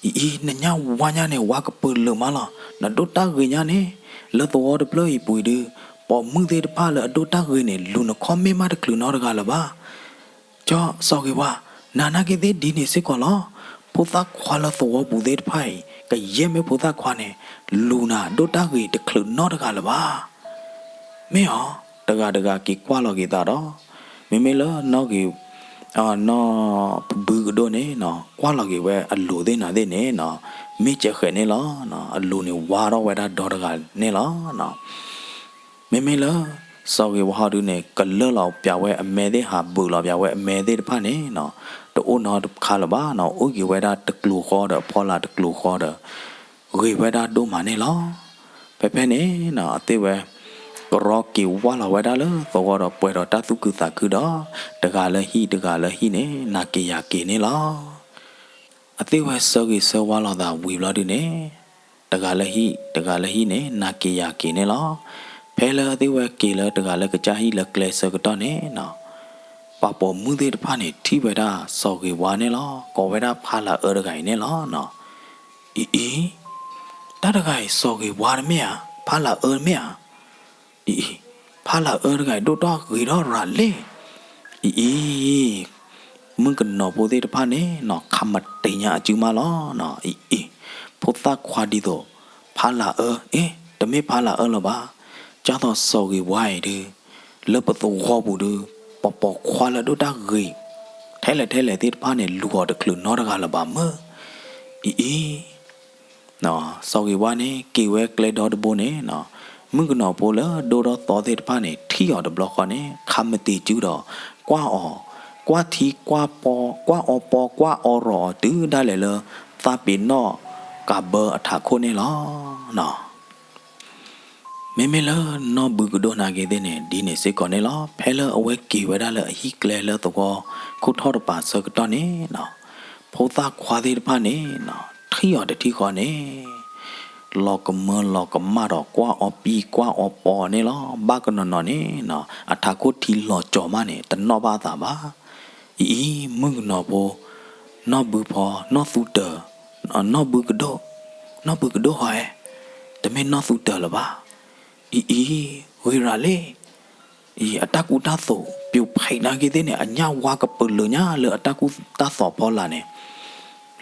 ဧၢ, အံၤအံၤ နညၣ်ဝါညါန့ၣ် ဝါကပၢၤလၢာ်မးလီၤ, နဒိၣ်တၢ်ဂ့ၤညါန့ၣ်, လၢသဝီတဖျၢၣ်အံၤပူၤအံၤဒုး, ပိာ်မုၣ်သ့ၣ်တဖၣ်လၢအဒိၣ်တၢ်ဂ့ၤန့ၣ် လူၤနခီၣ်မ့ၢ်မးတချုးနီတဂၤလၢၤဘၣ်. ကၠီစီၤဂ့ၤဝါ, နၤနာ်က့ၤသ့ၣ်ဒ်န့ၣ်စ့ၢ်ကီးလီၤ. ဖိသၣ်ခွါလၢသဝီပူၤသ့ၣ်တဖၣ်အံၤ, ကယဲၢ်မ့ၢ်ဖိသၣ်ခွါန့ၣ်, လူၤနၤဒိၣ်တၢ်ဂ့ၤတချုးနီတဂၤလၢၤဘၣ်. မ့ၢ်အီၤ, တဂၤတဂၤက့ၤကွၢ်လီၤက့ၤသးဒီး, မ့မ့ၢ်လၢနီၢ်ဂ့ၤ, နီၢ်ဘုကဒိၣ်န့ၣ်, ကွၢ်လီၤက့ၤဝဲအလူၤသ့ၣ်နၤသ့ၣ်န့ၣ်, မ့ၢ်ကဲဃဲးန့ၣ်လီၤ. အလူၤန့ၣ်ဝါထီၣ်ဝဲဒၣ်ဒီတဂၤန့ၣ်လီၤ. မ့မ့ၢ်လၢ စီၤဂ့ၤဝါဟီဒုန့ၣ် ကလၢၢ်လီၤပၠးဝဲအမဲသ့ၣ် ဟးဘုးလီၤပၠးဝဲအမဲသ့ၣ်တဖၣ်န့ၣ်, တအိၣ်နီတခါလၢၤဘၣ်, အိၣ်က့ၤဝဲဒၣ်တကျိၤဃီဒီး ဖီလာ်တကျိၤဃီဒီး ဂ့ၤဝဲဒၣ်ဒိၣ်မးန့ၣ်လီၤ. ဖဲဖဲန့ၣ် အသ့ၣ်ဝဲ ကရီက့ၤဝါလီၤဝဲဒၣ်လၢသဝီဒီး ပှဲၤဒီးတၢ်သူၣ်ခုသးခုဒီး တဂၤလၢဟံၣ်တဂၤလၢဟံၣ်န့ၣ် နာ်က့ၤယၤက့ၤန့ၣ်လီၤ. အသ့ၣ်ဝဲဆၢဂ့ၤဆၢဝါလီၤသးဝံၤဘျီဒုန့ၣ်, တဂၤလၢဟံၣ် တဂၤလၢဟံၣ်န့ၣ် နာ်က့ၤယၤက့ၤန့ၣ်လီၤ. ဖဲလၢအသ့ၣ်ဝဲက့ၤလၢတဂၤလၢကစၢ်ဟံၣ်လၢကျဲဆၢကတီၢ်န့ၣ်, ပှၤပိာ်မုၣ်သ့ၣ်တဖၣ်န့ၣ် ထံၣ်ဝဲဒၣ်စီၤဂ့ၤဝါန့ၣ်လီၤ. ကိးဝဲဒၣ်ဖါလၤအၢတဂၤအံၤန့ၣ်လီၤ. အံၤအံၤ, တၢ်တဂၤအံၤ စီၤဂ့ၤဝါတမ့ၢ်ဧါ, ဖါလၤအၢတမ့ၢ်ဧါ. အံၤအံၤ, ဖါလၤအၢတဂၤအံၤ ဒိၣ်ထီၣ်ဂ့ၤထီၣ်ရၤလံ. အံၤအံၤ, မုၣ်ကနီၤဖိသ့ၣ်တဖၣ်န့ၣ် ခးမတ့ၤညါအစုမးလီၤ. အံၤအံၤ, ဖိသၣ်ခွါဒ်သိး ဖါလၤအၢ, အ့ တမ့ၢ်ဖါလၤအၢလၢၤဘၣ်. ကၢ်သိးစီၤဂ့ၤဝါအံၤဒုး လၢပသဝီပူၤဒုး ပှၤပိာ်ခွါလၢဒိၣ်တၢ်ဂ့ၤ ထဲလဲၣ်ထဲလဲၣ်သ့ၣ်တဖၣ်န့ၣ် လူၤအီၤတချုးနီတဂၤလၢၤဘၣ်မၢ်. အံၤအံၤ စီၤဂ့ၤဝါန့ၣ် က့ၤဝဲကျဲဒီတဘိန့ၣ်, မုၣ်ကနီၤဖိလၢဒိၣ်ထီၣ်သီသ့ၣ်တဖၣ်န့ၣ် ထံၣ်အီၤတဘျီဃီန့ၣ် ခးမတ့ၤစုဒီး ကွၢ်အီၤ, ကွၢ်ထံကွၢ်ပီ, ကွၢ်အီပီ ကွၢ်အီရီၤအီၤ တုၤဒၣ်လဲာ်လၢ သးပ့ၤနီၣ်ကးဘၢအထးခိၣ်န့ၣ်လီၤ. မ့မ့ၢ်လၢနီၢ်ဘုကဒိၣ်နာ်က့ၤသ့ၣ်န့ၣ် ဒ်န့ၣ်စ့ၢ်ကီးန့ၣ်လီၤ. ဖဲလၢအဝဲက့ၤဝဲဒၣ်လၢအဟံၣ်ကျဲလၢသဝီခိၣ်ထီၣ်တပၤဆၢကတီၢ်န့ၣ်, ဖိသၣ်ခွါသ့ၣ်တဖၣ်န့ၣ် ထံၣ်အီၤတထံၣ်ဃီန့ၣ် လီၤကမၢလီၤကမၣ်ဒီး ကွၢ်အီပံကွၢ်အီပီန့ၣ်လီၤ. ဘၣ်ကနီၤနီၤန့ၣ် အထးခိၣ်ထံလီၤကၠီၤမးန့ၣ် တနီၣ်ဘၣ်အသးဘၣ်. အံၤအံၤ မုၣ်ကနီၤဖိ, နီၢ်ဘုဖီ, နီၢ်သူတၢၤ, နီၢ်ဘုကဒိၣ်, နီၢ်ဘုကဒိၣ်ဟီဧဲ, တမ့ၢ်နီၢ်သူတၢၤလၢၤဘၣ်. အံၤအံၤ, ဂ့ၤရၤလံ. အံၤ အတၢ်ကူတၢ်သိး ပၠိဖဲးနာ်က့သ့ၣ်န့ၣ် အညၣ်ဝါကပၢၤလၢညါလၢအတၢ်ကူတၢ်သိးဖီလာ်န့ၣ်,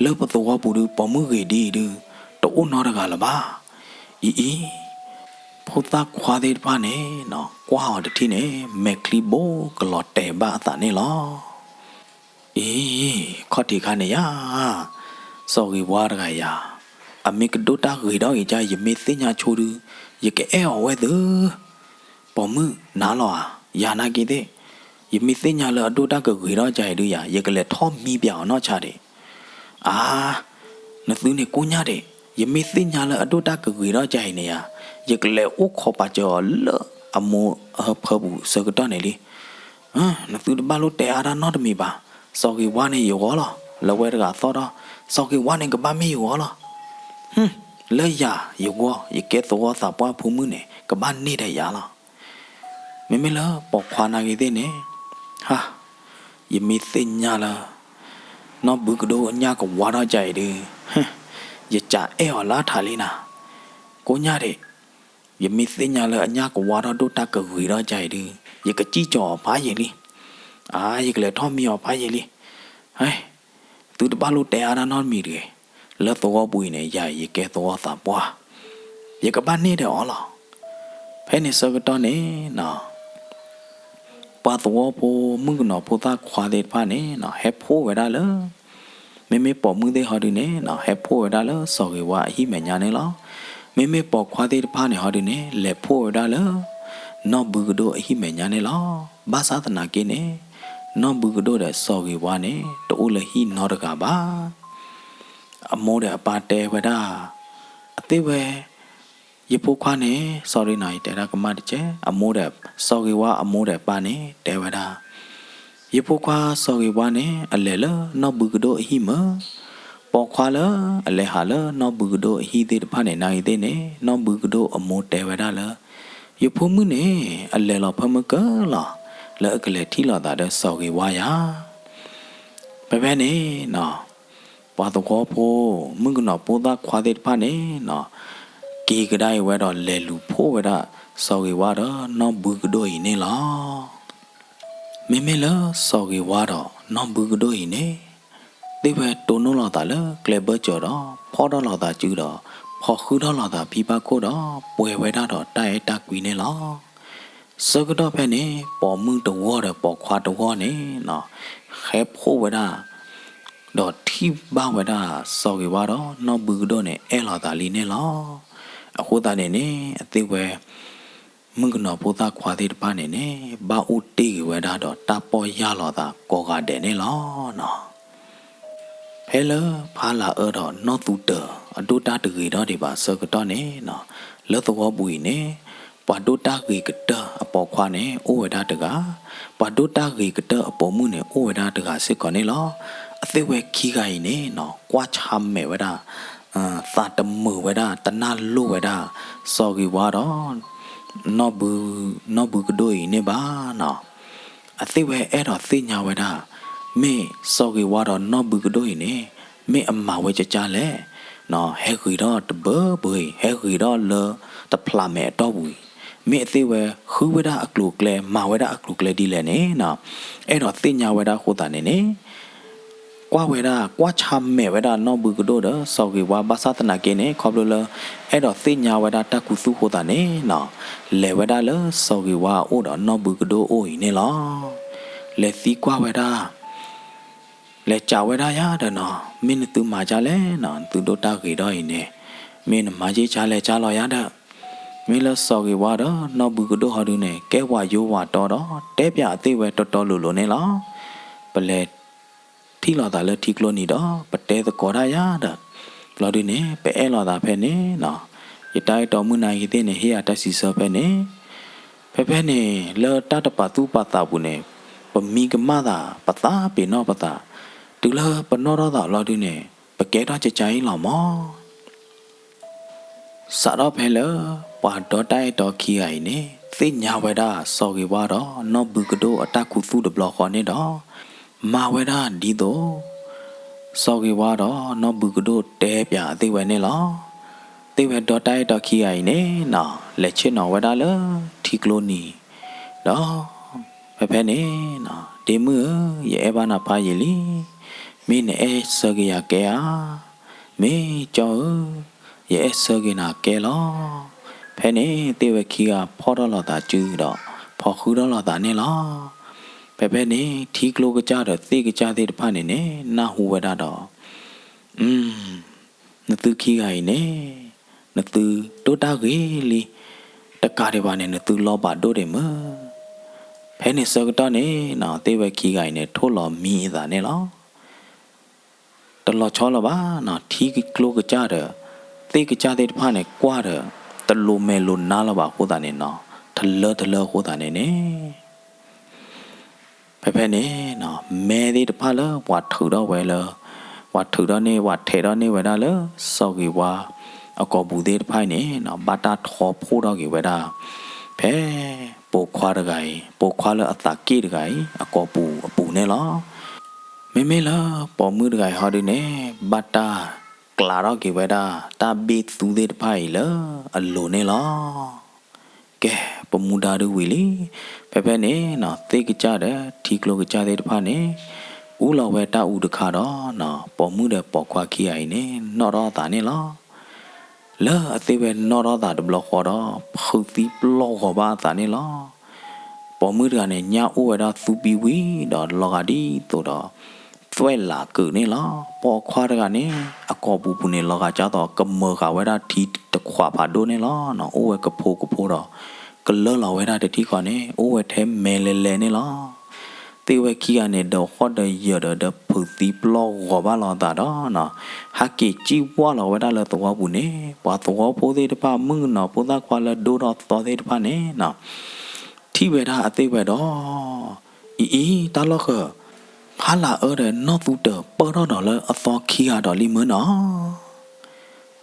လၢပသဝီပူၤဒုး ပိာ်မုၣ်ဂ့ၤဒ်အံၤဒုး တအိၣ်နီတဂၤလၢၤဘၣ်. အံၤအံၤ ဖိသၣ်ခွါသ့ၣ်တဖၣ်န့ၣ်နီၤ ကွၢ်အီၤတထံၣ်န့ၣ် မဲာ်ချံဘိကလီၤတဲာ်ဘၣ်အသးန့ၣ်လီၤ. အံၤ ခီၣ်ထံးခါန့ၣ်ယၤ, စီၤဂ့ၤဝါတဂၤယၤ, အမ့ၢ်ကဒိၣ်တၢ်ဂ့ၤထီၣ်ဂ့ၤကါ ယမ့ၢ်သ့ၣ်ညါဆိဒုး ယကအဲၣ်အီၤဝဲသ့ၣ်, ပိာ်မုၣ်နၤလီၤဧါ, ယၤနာ်က့သ့ၣ်, ယမ့ၢ်သ့ၣ်ညါလၢအဒိၣ်တၢ်ကဂ့ၤထီၣ်ကါအံၤဒုးယၤ ယကလဲၤထီၣ်မံပၠးအီၤနီၢ်ဆါဒံး. အါ, နသုန့ၣ်ကိညၢ်ဒံး, ယမ့ၢ်သ့ၣ်ညါလၢအဒိၣ်တၢ်ကဂ့ၤထီၣ်ကါအံၤန့ၣ်ယၤ, ယကလဲၤအိၣ်ခိးပာ်စၢၤအီၤလၢအမိၢ်အဟၢဖၢပူၤဆၢကတီၢ်န့ၣ်လံ. နသုတဘၣ်လိၣ်တဲအါတၢ်နီတမံၤဘၣ်. စီၤဂ့ၤဝါန့ၣ်ယဂီၢ်လီၤ. လၢဝဲတဂၤအသီၣ်ဒီး စီၤဂ့ၤဝါန့ၣ်ကဘၣ်မ့ၢ်ယဂီၢ်လီၤ. လၢယၤယဂီၢ် ယကဲသဝီသးပှၢ်ဖိမုၣ်န့ၣ် ကဘၣ်န့ၢ်ဒီးယၤလီၤ. မ့မ့ၢ်လၢပိာ်ခွါနာ်က့သ့ၣ်န့ၣ်, ဟါ, ယမ့ၢ်သ့ၣ်ညါလၢ နီၢ်ဘုကဒိၣ်အညၣ်ကဝါထီၣ်ကါအံၤဒုး, ယကအဲၣ်အီၤလၢထးလံနၤ, ကိညၢ်ဒံး, ယမ့ၢ်သ့ၣ်ညါလၢအညၣ်ကဝါထီၣ်ဒိၣ်တၢ်ကဂ့ၤထီၣ်ကါအံၤဒုး ယကစံၣ်ကၠီၤအီၤဖးယံာ်လံ. အါ, ယကလဲၤထီၣ်မံအီၤဖးယံာ်လံ. ဟဲ, သုတဘၣ်လိၣ်တဲအါတၢ်နီတမံၤတဂ့ၤ. လၢသဝီပူၤအံၤန့ၣ် ယၤအံၤယကဲသဝီသးပှၢ်, ယကဘၣ်န့ၢ်ဒီးအီၤလီၤ. ဖဲန့ၣ်ဆၢကတီၢ်န့ၣ်နီၤ ပှၤသဝီဖိမုၣ်ကနီၤဖိသၣ်ခွါသ့ၣ်တဖၣ်န့ၣ်နီၤ ဟဲဖှိၣ်ဝဲဒၣ်လၢ မ့မ့ၢ်ပိာ်မုၣ်သ့ၣ်ဟီဒုန့ၣ်နီၤ ဟဲဖှိၣ်ဝဲဒၣ်လၢစီၤဂ့ၤဝါအဟံၣ်မဲာ်ညါန့ၣ်လီၤ. မ့မ့ၢ်ပိာ်ခွါသ့ၣ်တဖၣ်န့ၣ်ဟီဒုန့ၣ် လဲၤဖှိၣ်ဝဲဒၣ်လၢ နီၢ်ဘုကဒိၣ်အဟံၣ်မဲာ်ညါန့ၣ်လီၤ. ဘၣ်ဆၣ်သနာ်က့န့ၣ် နီၢ်ဘုကဒိၣ်ဒီးစီၤဂ့ၤဝါန့ၣ် တအိၣ်လၢဟံၣ်နီတဂၤဘၣ်. အမိၢ်ဒီးအပၢ်တဲဝဲဒၣ် အသ့ၣ်ဝဲ ယဖိခွါန့ၣ် sorry နီၤ ယတဲဒၣ်ကမၣ်တကဲး အမိၢ်ဒီး စီၤဂ့ၤဝါအမိၢ်ဒီးအပၢ်န့ၣ် တဲဝဲဒၣ် ယဖိခွါစီၤဂ့ၤဝါန့ၣ် အလဲၤလၢနီၢ်ဘုကဒိၣ်အဟံၣ်မၢ်, ပိာ်ခွါလၢအလဲၤဟးလၢနီၢ်ဘုကဒိၣ်အဟံၣ်သ့ၣ်တဖၣ်န့ၣ် နာ်ဂ့ၤသ့ၣ်န့ၣ် နီၢ်ဘုကဒိၣ်အမိၢ်တဲဝဲဒၣ်လၢ ယဖိမုၣ်န့ၣ် အလဲၤလီၤဖၢမုၢ်ကၢလီၤ လၢအကလဲၤထံၣ်လိာ်သးဒီးစီၤဂ့ၤဝါယၤ. ဖဲဖဲန့ၣ်နီၤ ပှၤသဝီဖိ မုၣ်ကနီၤဖိသၣ်ခွါသ့ၣ်တဖၣ်န့ၣ်နီၤ က့ၤကဒါအံၤဝဲဒီးလဲၤလူၤဖှိၣ်ဝဲဒၣ် စီၤဂ့ၤဝါဒီးနီၢ်ဘုကဒိၣ်အံၤန့ၣ်လီၤ. မ့မ့ၢ်လၢစီၤဂ့ၤဝါဒီးနီၢ်ဘုကဒိၣ်အံၤန့ၣ် သ့ၣ်ဝဲတိၢ်နီၣ်လိာ်သးလၢကျဲဘၢၣ်စၢၤဒီး ဖီၣ်ထီၣ်လိာ်သးစုဒီး ဖီၣ်ဃုထီၣ်လိာ်သးဖံဘၣ်ခိၣ်ဒီး ပှဲၤဝဲဒၣ်ဒီးတၢ်အဲၣ်တၢ်ကွံန့ၣ်လီၤ. ဆၢကတီၢ်ဖဲန့ၣ် ပိာ်မုၣ်တဂီၢ်ဒီးပိာ်ခွါတဂီၢ်န့ၣ်နီၤ ဟဲဖှိၣ်ဝဲဒၣ် ဒီးထံၣ်ဘၣ်ဝဲဒၣ်စီၤဂ့ၤဝါဒီးနီၢ်ဘုကဒိၣ်န့ၣ် အဲၣ်လိာ်သးလံန့ၣ်လီၤ. အဃိသတးန့ၣ်န့ၣ် အသ့ၣ်ဝဲ မုၣ်ကနီၤဖိသၣ်ခွါသ့ၣ်တဖၣ်န့ၣ်န့ၣ် ဘၣ်အိၣ်တ့ၢ်ဂ့ၤဝဲဒၣ်ဒီးတၢ်ပီၢ်ယၢ်လိာ်သးကိးဂၤဒဲးန့ၣ်လီၤနီၤ. ဖဲလၢဖါလၤအၢဒီးနီၢ်သူတၢၤ အဒိၣ်တၢ်တဂ့ၤထီၣ်ဒံးဘၣ်ဆၢကတီၢ်န့ၣ်နီၤ လၢသဝီပူၤအံၤန့ၣ် ပှၤဒိၣ်တၢ်ဂ့ၤကတၢၢ်အပိာ်ခွါန့ၣ် အိၣ်ဝဲဒၣ်တဂၤ, ပှၤဒိၣ်တၢ်ဂ့ၤကတၢၢ်အပိာ်မုၣ်န့ၣ် အိၣ်ဝဲဒၣ်တဂၤစ့ၢ်ကီးန့ၣ်လီၤ. အသ့ၣ်ဝဲခံဂၤအံၤန့ၣ်နီၤ ကွၢ်ဆါမဲာ်ဝဲဒၣ် သးတမုာ်ဝဲဒၣ် တနၢ်လိာ်ဝဲဒၣ် စီၤဂ့ၤဝါဒီး နီၢ်ဘု နီၢ်ဘုကဒိၣ်အံၤန့ၣ်ဘၣ်နီၤ. အသ့ၣ်ဝဲအဲၣ်ဒိးသ့ၣ်ညါဝဲဒၣ် မ့ၢ်စီၤဂ့ၤဝါဒီးနီၢ်ဘုကဒိၣ်အံၤန့ၣ် မ့ၢ်အမၤဝဲကကါလဲၣ်, ဟဲဂ့ၤထီၣ်တဘၢဘၢအံၤ ဟဲဂ့ၤထီၣ်လၢတဖျးမဲာ်အတီၢ်ပူၤအံၤ မ့ၢ်အသ့ၣ်ဝဲဃုဝဲဒၣ်အကျိၤအကျဲ မၤဝဲဒၣ်အကျိၤအကျဲဒ်လဲၣ်န့ၣ်နီၤ အဲၣ်ဒိးသ့ၣ်ညါဝဲဒၣ်အဃိသတးန့ၣ်န့ၣ် ကွၢ်ဝဲဒၣ် ကွၢ်ဆါမဲာ်ဝဲဒၣ်နီၢ်ဘုကဒိၣ်ဒီးစီၤဂ့ၤဝါ ဘၣ်ဆၣ်သနာ်က့န့ၣ် ခီဖျိလၢ အဲၣ်ဒိးသ့ၣ်ညါဝဲဒၣ်တၢ်ခူသူၣ်အဃိသတးန့ၣ်နီၤ လဲၤဝဲဒၣ်လၢစီၤဂ့ၤဝါအအိၣ်ဒီးနီၢ်ဘုကဒိၣ်အအိၣ်အံၤန့ၣ်လီၤ. လဲၤသံကွၢ်ဝဲဒၣ် လဲၤစံးဝဲဒၣ်ယၤဒီးနီၤ မ့ၢ်နသုမၤကါလဲၣ်နီၤ နသုဒိၣ်တၢ်ဂ့ၤဒီးအံၤန့ၣ် မ့ၢ်နမၤက့ကါလဲၣ်ကါလီၤယၤဒီး မ့ၢ်လၢစီၤဂ့ၤဝါဒီးနီၢ်ဘုကဒိၣ်ဟီဒုန့ၣ် ကဲဝဲယိဝဲတီဒီး တဲပၠးအသ့ၣ်ဝဲတီတီလိၤလိၤန့ၣ်လီၤ. ပလဲၤ ထံၣ်လိာ်သးလၢထံကျိနံၤဒီး ပတဲသကိးတၢ်ယၤဒီး လီၤဒုန့ၣ် ပအဲၣ်လိာ်သးဖဲန့ၣ်နီၤ ယတၢ်အဲၣ်တီမုၢ်နၤယသ့ၣ်န့ၣ် ဟ့ၣ်ယၤတၢ်စံးဆၢဖဲန့ၣ် ဖဲဖဲန့ၣ် လၢတၢ်တပာ်သူၣ်ပာ်သးပူၤန့ၣ် ပမံကမၣ်သး ပသးပ့ၤနီၣ်ပသး တုၤလၢပနီၣ်ထီၣ်သးလီၤဒုန့ၣ် ပကဲထီၣ်ကကါအံၤလီၤမး စးထီၣ်ဖဲလၢ ပှၤဒီတၢ်အဲၣ်တီခံဂၤအံၤန့ၣ် သ့ၣ်ညါဝဲဒၣ်စီၤဂ့ၤဝါဒီးနီၢ်ဘုကဒိၣ်အတၢ်ခူသူၣ်တဘျီဃီန့ၣ်ဒီး မၤဝဲဒၣ်ဒ်သိး စီၤဂ့ၤဝါဒီးနီၢ်ဘုကဒိၣ်တဲပၠးအသ့ၣ်ဝဲန့ၣ်လီၤ. သ့ၣ်ဝဲဒီတၢ်အဲၣ်တီခံဂၤအံၤန့ၣ်နီၤ လဲၤဆ့ၣ်နီၤဝဲဒၣ်လၢထံကျိနံၤ ဒီး ဖဲဖဲန့ၣ် ဒ့မုၣ်ဧၢ, ယအဲၣ်ဘၣ်နၤဖးယံာ်လံ, မ့ၢ်နအဲၣ်ဆၢက့ၤယၤကဲဧါ, မ့ၢ်ကၠီဧၢ, ယအဲၣ်ဆၢက့ၤနၤကဲလီၤ. ဖဲန့ၣ်သ့ၣ်ဝဲခံဂၤဖီၣ်ထီၣ်လိာ်သးစုဒီး ဖီၣ်ဃုထီၣ်လိာ်သးန့ၣ်လီၤ. ဖဲဖဲန့ၣ် ထံကျိကစၢ်ဒီးသ့ၣ်ကစၢ်သ့ၣ်တဖၣ်န့ၣ်န့ၣ် နၢ်ဟူဝဲဒၣ်ဒီး နသုခံဂၤအံၤန့ၣ် နသုဒိၣ်တၢ်ဂ့ၤလံ, တကးဒံးဘၣ်န့ၣ် နသုလီၤဘၣ်ဒိၣ်ဒံးမး. ဖဲန့ၣ်ဆၢကတီၢ်န့ၣ် သ့ၣ်ဝဲခံဂၤအံၤန့ၣ် ထိၣ်လီၤမံအသးန့ၣ်လီၤ. တလီၤဆီလၢၤဘၣ်, ထံကျိကစၢ်ဒီး သ့ၣ်ကစၢ်သ့ၣ်တဖၣ်န့ၣ် ကွၢ်ဒီး တလိၤမဲာ်လိၤနါလၢၤဘၣ်အဃိသတးန့ၣ် ထလၢထလၢအဃိသတးန့ၣ်န့ၣ် ဖဲဖဲန့ၣ် မဲသ့ၣ်တဖၣ်လၢပှၤထုးထီၣ်ဝဲလၢ ပှၤထုးထီၣ်န့ၢ် ပှၤထဲးထီၣ်န့ၢ်ဝဲဒၣ်လၢ စီၤဂ့ၤဝါအကိာ်ပူၤသ့ၣ်တဖၣ်အံၤန့ၣ် ဘၣ်တၢ်ထီဖှိၣ်ထီၣ်က့ၤဝဲဒၣ် ဖဲ ပိာ်ခွါတဂၤအံၤ ပိာ်ခွါလၢအသးက့ၣ်တဂၤအံၤ အကိာ်ပူၤအပူၤန့ၣ်လီၤ. မ့မ့ၢ်လၢပိာ်မုၣ်တဂၤအံၤဟီဒုန့ၣ် ဘၣ်တၢ်ကျးထီၣ်က့ၤဝဲဒၣ် တၢ်ဘ့ၣ်သူသ့ၣ်တဖၣ်အံၤလၢအလိၤန့ၣ်လီၤ. ကဲ, ပမူဒါဒုဝံၤလံ. ဖဲဖဲန့ၣ် သ့ၣ်ကစၢ်ဒီးထံကျိကစၢ်သ့ၣ်တဖၣ်န့ၣ် အူလီၤဝဲတၢ်အူတခါဒီး ပိာ်မုၣ်ဒီးပိာ်ခွါခံဂၤအံၤန့ၣ် နီၣ်ထီၣ်အသးန့ၣ်လီၤ. လၢအသ့ၣ်ဝဲနီၣ်ထီၣ်သးတဘျီဃီဒီး ဖုးသံပျီၢ်ဂီၤဘၣ်အသးန့ၣ်လီၤ. ပိာ်မုၣ်တဂၤန့ၣ် ညၣ်အိၣ်ဝဲဒၣ်သူပံဝံၤဒီး လီၤဂာ်ဒ်သိးဒီး သွဲၣ်လးကုးန့ၣ်လီၤ. ပိာ်ခွါတဂၤန့ၣ် အကိာ်ပူၤပူၤန့ၣ် လီၤဂာ်ကၢ်သိး ကမၢဃာ်ဝဲဒၣ်ထံတခွးဖးဒိၣ်န့ၣ်လီၤ. အိၣ်ဝဲကဖိကဖိဒီး ကလၢလီၤဝဲဒၣ်တထံၣ်ဃီန့ၣ် အိၣ်ဝဲထဲမဲာ်လဲၤလဲၤန့ၣ်လီၤ. သ့ၣ်ဝဲခံဂၤန့ၣ် ဒီးဃီၣ်ဒီးယၢၤဒီး ဒီးဖုးသံပျီၢ်ဂီၤဘၣ်လီၤအသးဒီး ဟဲက့ၤစံၣ်ဝၢ်လီၤဝဲဒၣ်လၢသဝီပူၤန့ၣ် ပှၤသဝီဖိသ့ၣ်တဖၣ် မုၣ်ကနီၤဖိသၣ်ခွါလၢဒိၣ်ထီၣ်သီသ့ၣ်တဖၣ်န့ၣ် ထံၣ်ဝဲဒၣ်အသ့ၣ်ဝဲဒီး အံၤအံၤ တၢ်လီၢ်ဃၢၤ ဖးလၢအၢဒီး နီၢ်သူတၢၤပၢၢ်ထီၣ်ဒီးလၢအသီခံဂၤဒီးလံမၢနီၤ.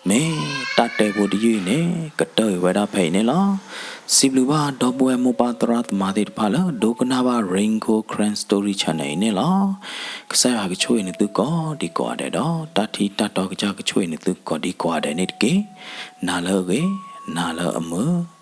မ့ၢ်တၢ်တဲဖိတယုၢ်အံၤန့ၣ် ကတၢၢ်အံၤဝဲဒၣ်ဖဲအံၤန့ၣ်လီၤ. စံးဘျုးဘၣ်ဒီပုၢ်ဝဲၢ်မိၢ်ပၢ်သရၣ်သမါသ့ၣ်တဖၣ်လၢ ဒိကနၣ်ဘၣ် Rain Gold Karen Story Channel အံၤန့ၣ်လီၤ. ကစၢ်ယွၤကဆိၣ်ဂ့ၤနသုကိးဒံကိးဂၤဒဲးဒီး တၢ်ထံတၢ်တီကစၢ်ကဆိၣ်ဂ့ၤနသုကိးဒံကိးဂၤဒဲးန့ၣ်တက့ၢ်. နၤလၢအဂ့ၤ, နၤလၢအမုာ်.